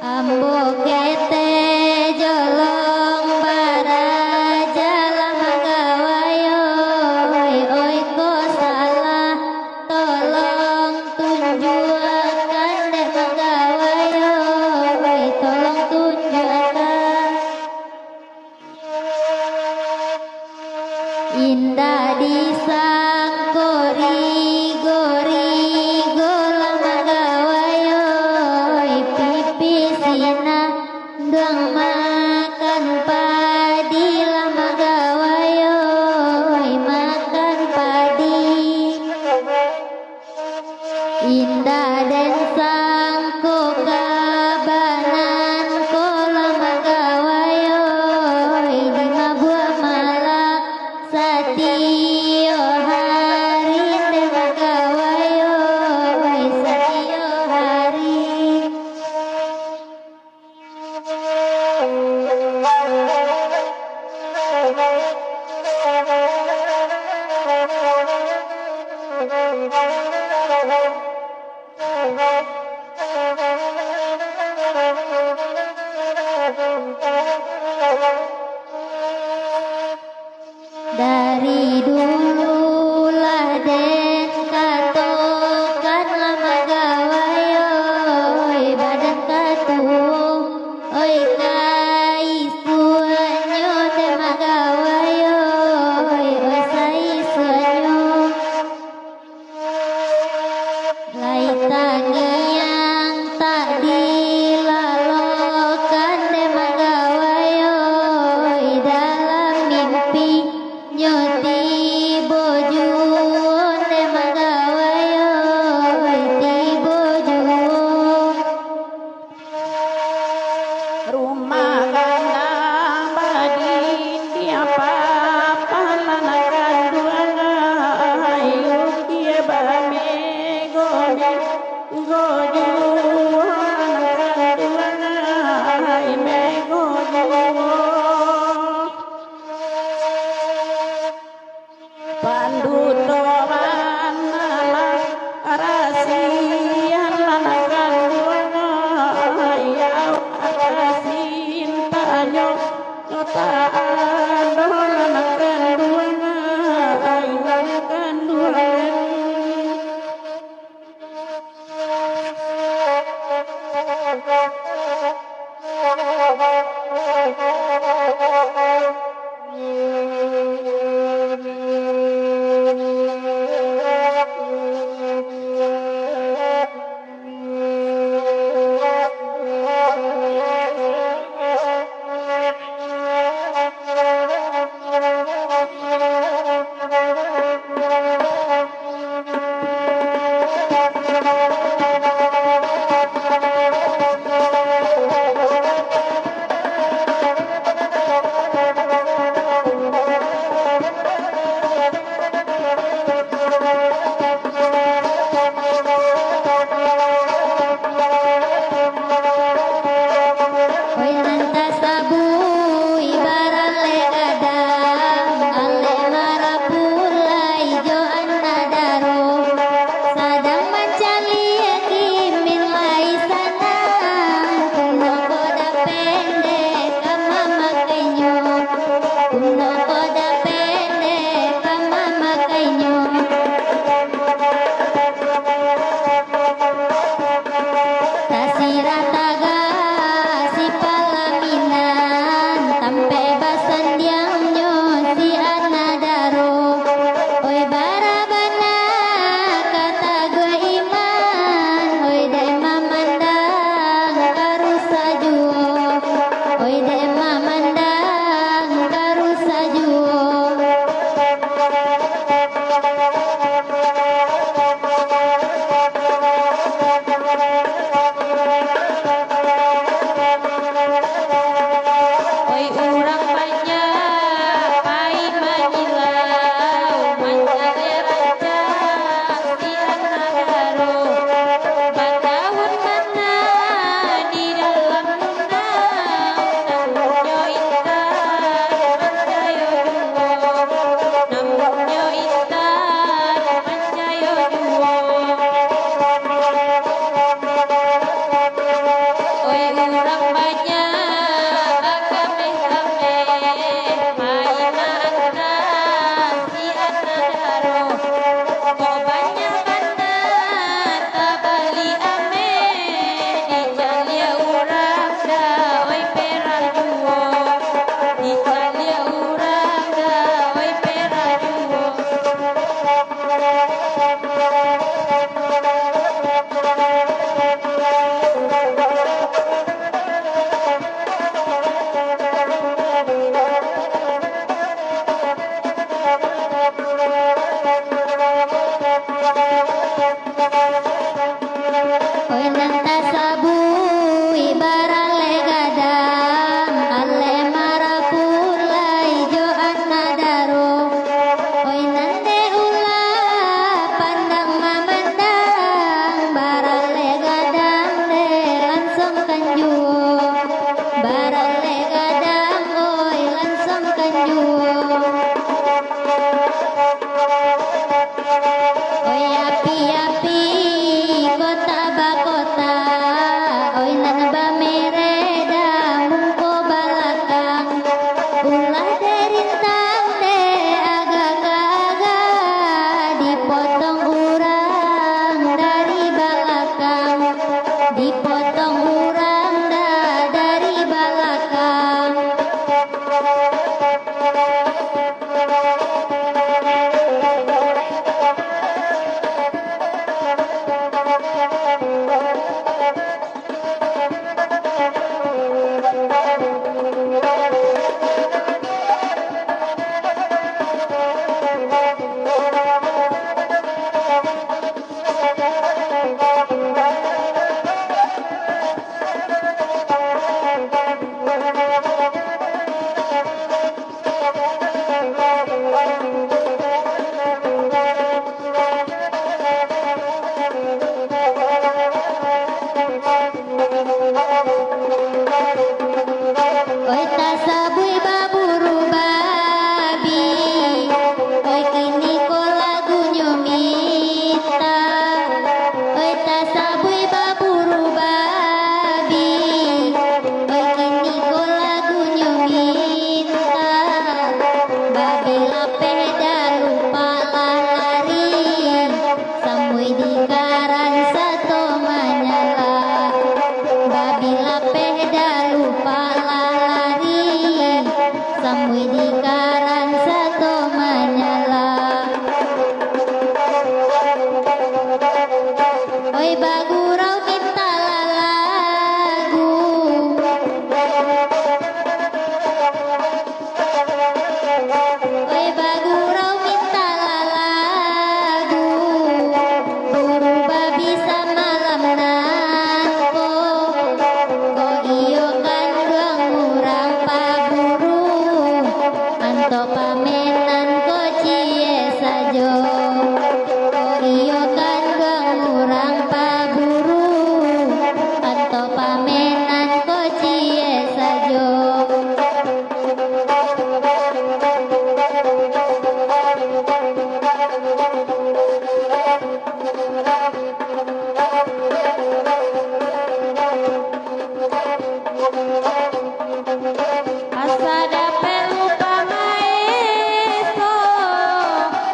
Ambo ketek jolong baraja lah magawai, oi, oi, ko salah, tolong tunjuakkan dek magawai, oi, tolong tunjuakkan. Indak disangko rigo-rigo lah magawai, oi, pipih sinan duang makan padi lah magawai, oi, makan padi. Indak den sangko kabanan ko lah magawai, oi, di mabuak malam satio hari den magawai, oi, satio hari. Dari dulu lah den katokan lah magawai, oi, badan katuo, oi, saisuaknyo den magawai, oi, oi, saisuaknyo. Lai tangiang tak dilalokan den magawai, oi, dalam mimpi nyo tibo juo den magawai, oi, tibo juo. Rumah gadang badinding papan, lanang kanduang ai, ukia bamego-mego juo, lanang kanduang ai, mego juo. Panduto banalah rasian, lanang kanduang ai, awak kasintanyo, nyo tak ado lanang kanduang ai, lanang kanduang. Peh dalu pala lari, samui di karan sato manyala. Oi bagurau minta lalagu. Oi bagurau minta lalagu, buru babisa malam nangko. Ko iyo kanduang urang paburu, antok pamenan ko ciek sajo. Ko iyo kanduang urang paburu, antok pamenan ko ciek sajo. Asa dapek lupa maeso,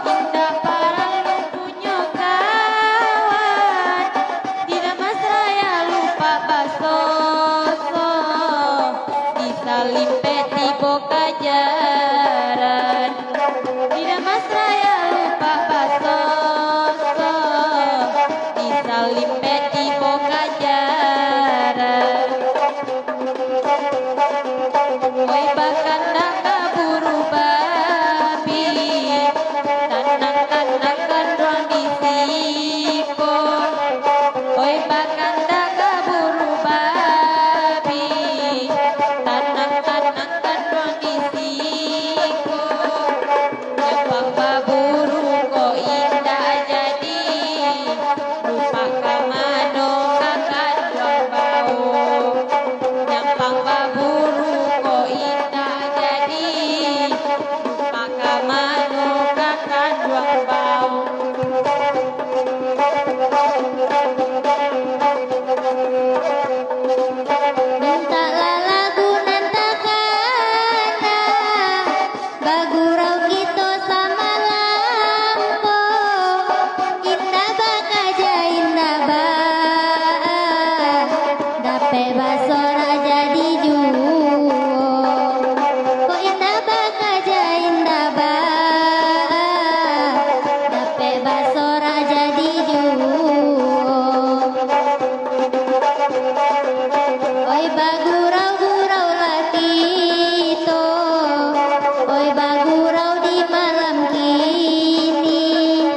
indak paralu punyo kawan. Di Damas Raya lupa basoso, di Salimpet tibo ka jaran. Di Damas Raya lupa basoso, di Salimpet tibo ka jaran. Oi bakandak kaburu babi, tanang-tanang kanduang di siko. Oi bakandak kaburu babi, tanang-tanang kanduang di siko. Nyampang baburu ko indak jadi, rupak ka mano ka kanduang bao. Nyampang baburu ko indak jadi, rupak ka mano ka kanduang bao. Mintak lalagu nan takana, bagurau kito samalam ko. Indak bakaja, indak baa, dapek basorak jadi juo. Ko indak bakaja, indak baa, dapek basorak jadi juo. Oi bagurau-gurau lah kito, oi bagurau di malam kini.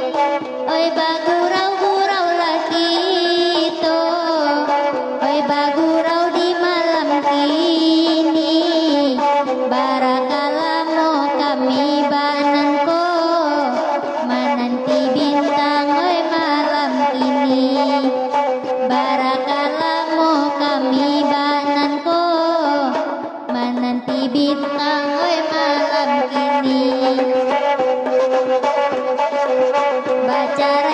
Oi bagurau-gurau lah kito, oi bagurau di malam kini. Bara ka lamo kami bak nan ko, mananti bintang, oi, malam kini. Bara ka lamo kami bak nan ko, mananti bintang, oi, malam kini. Bacara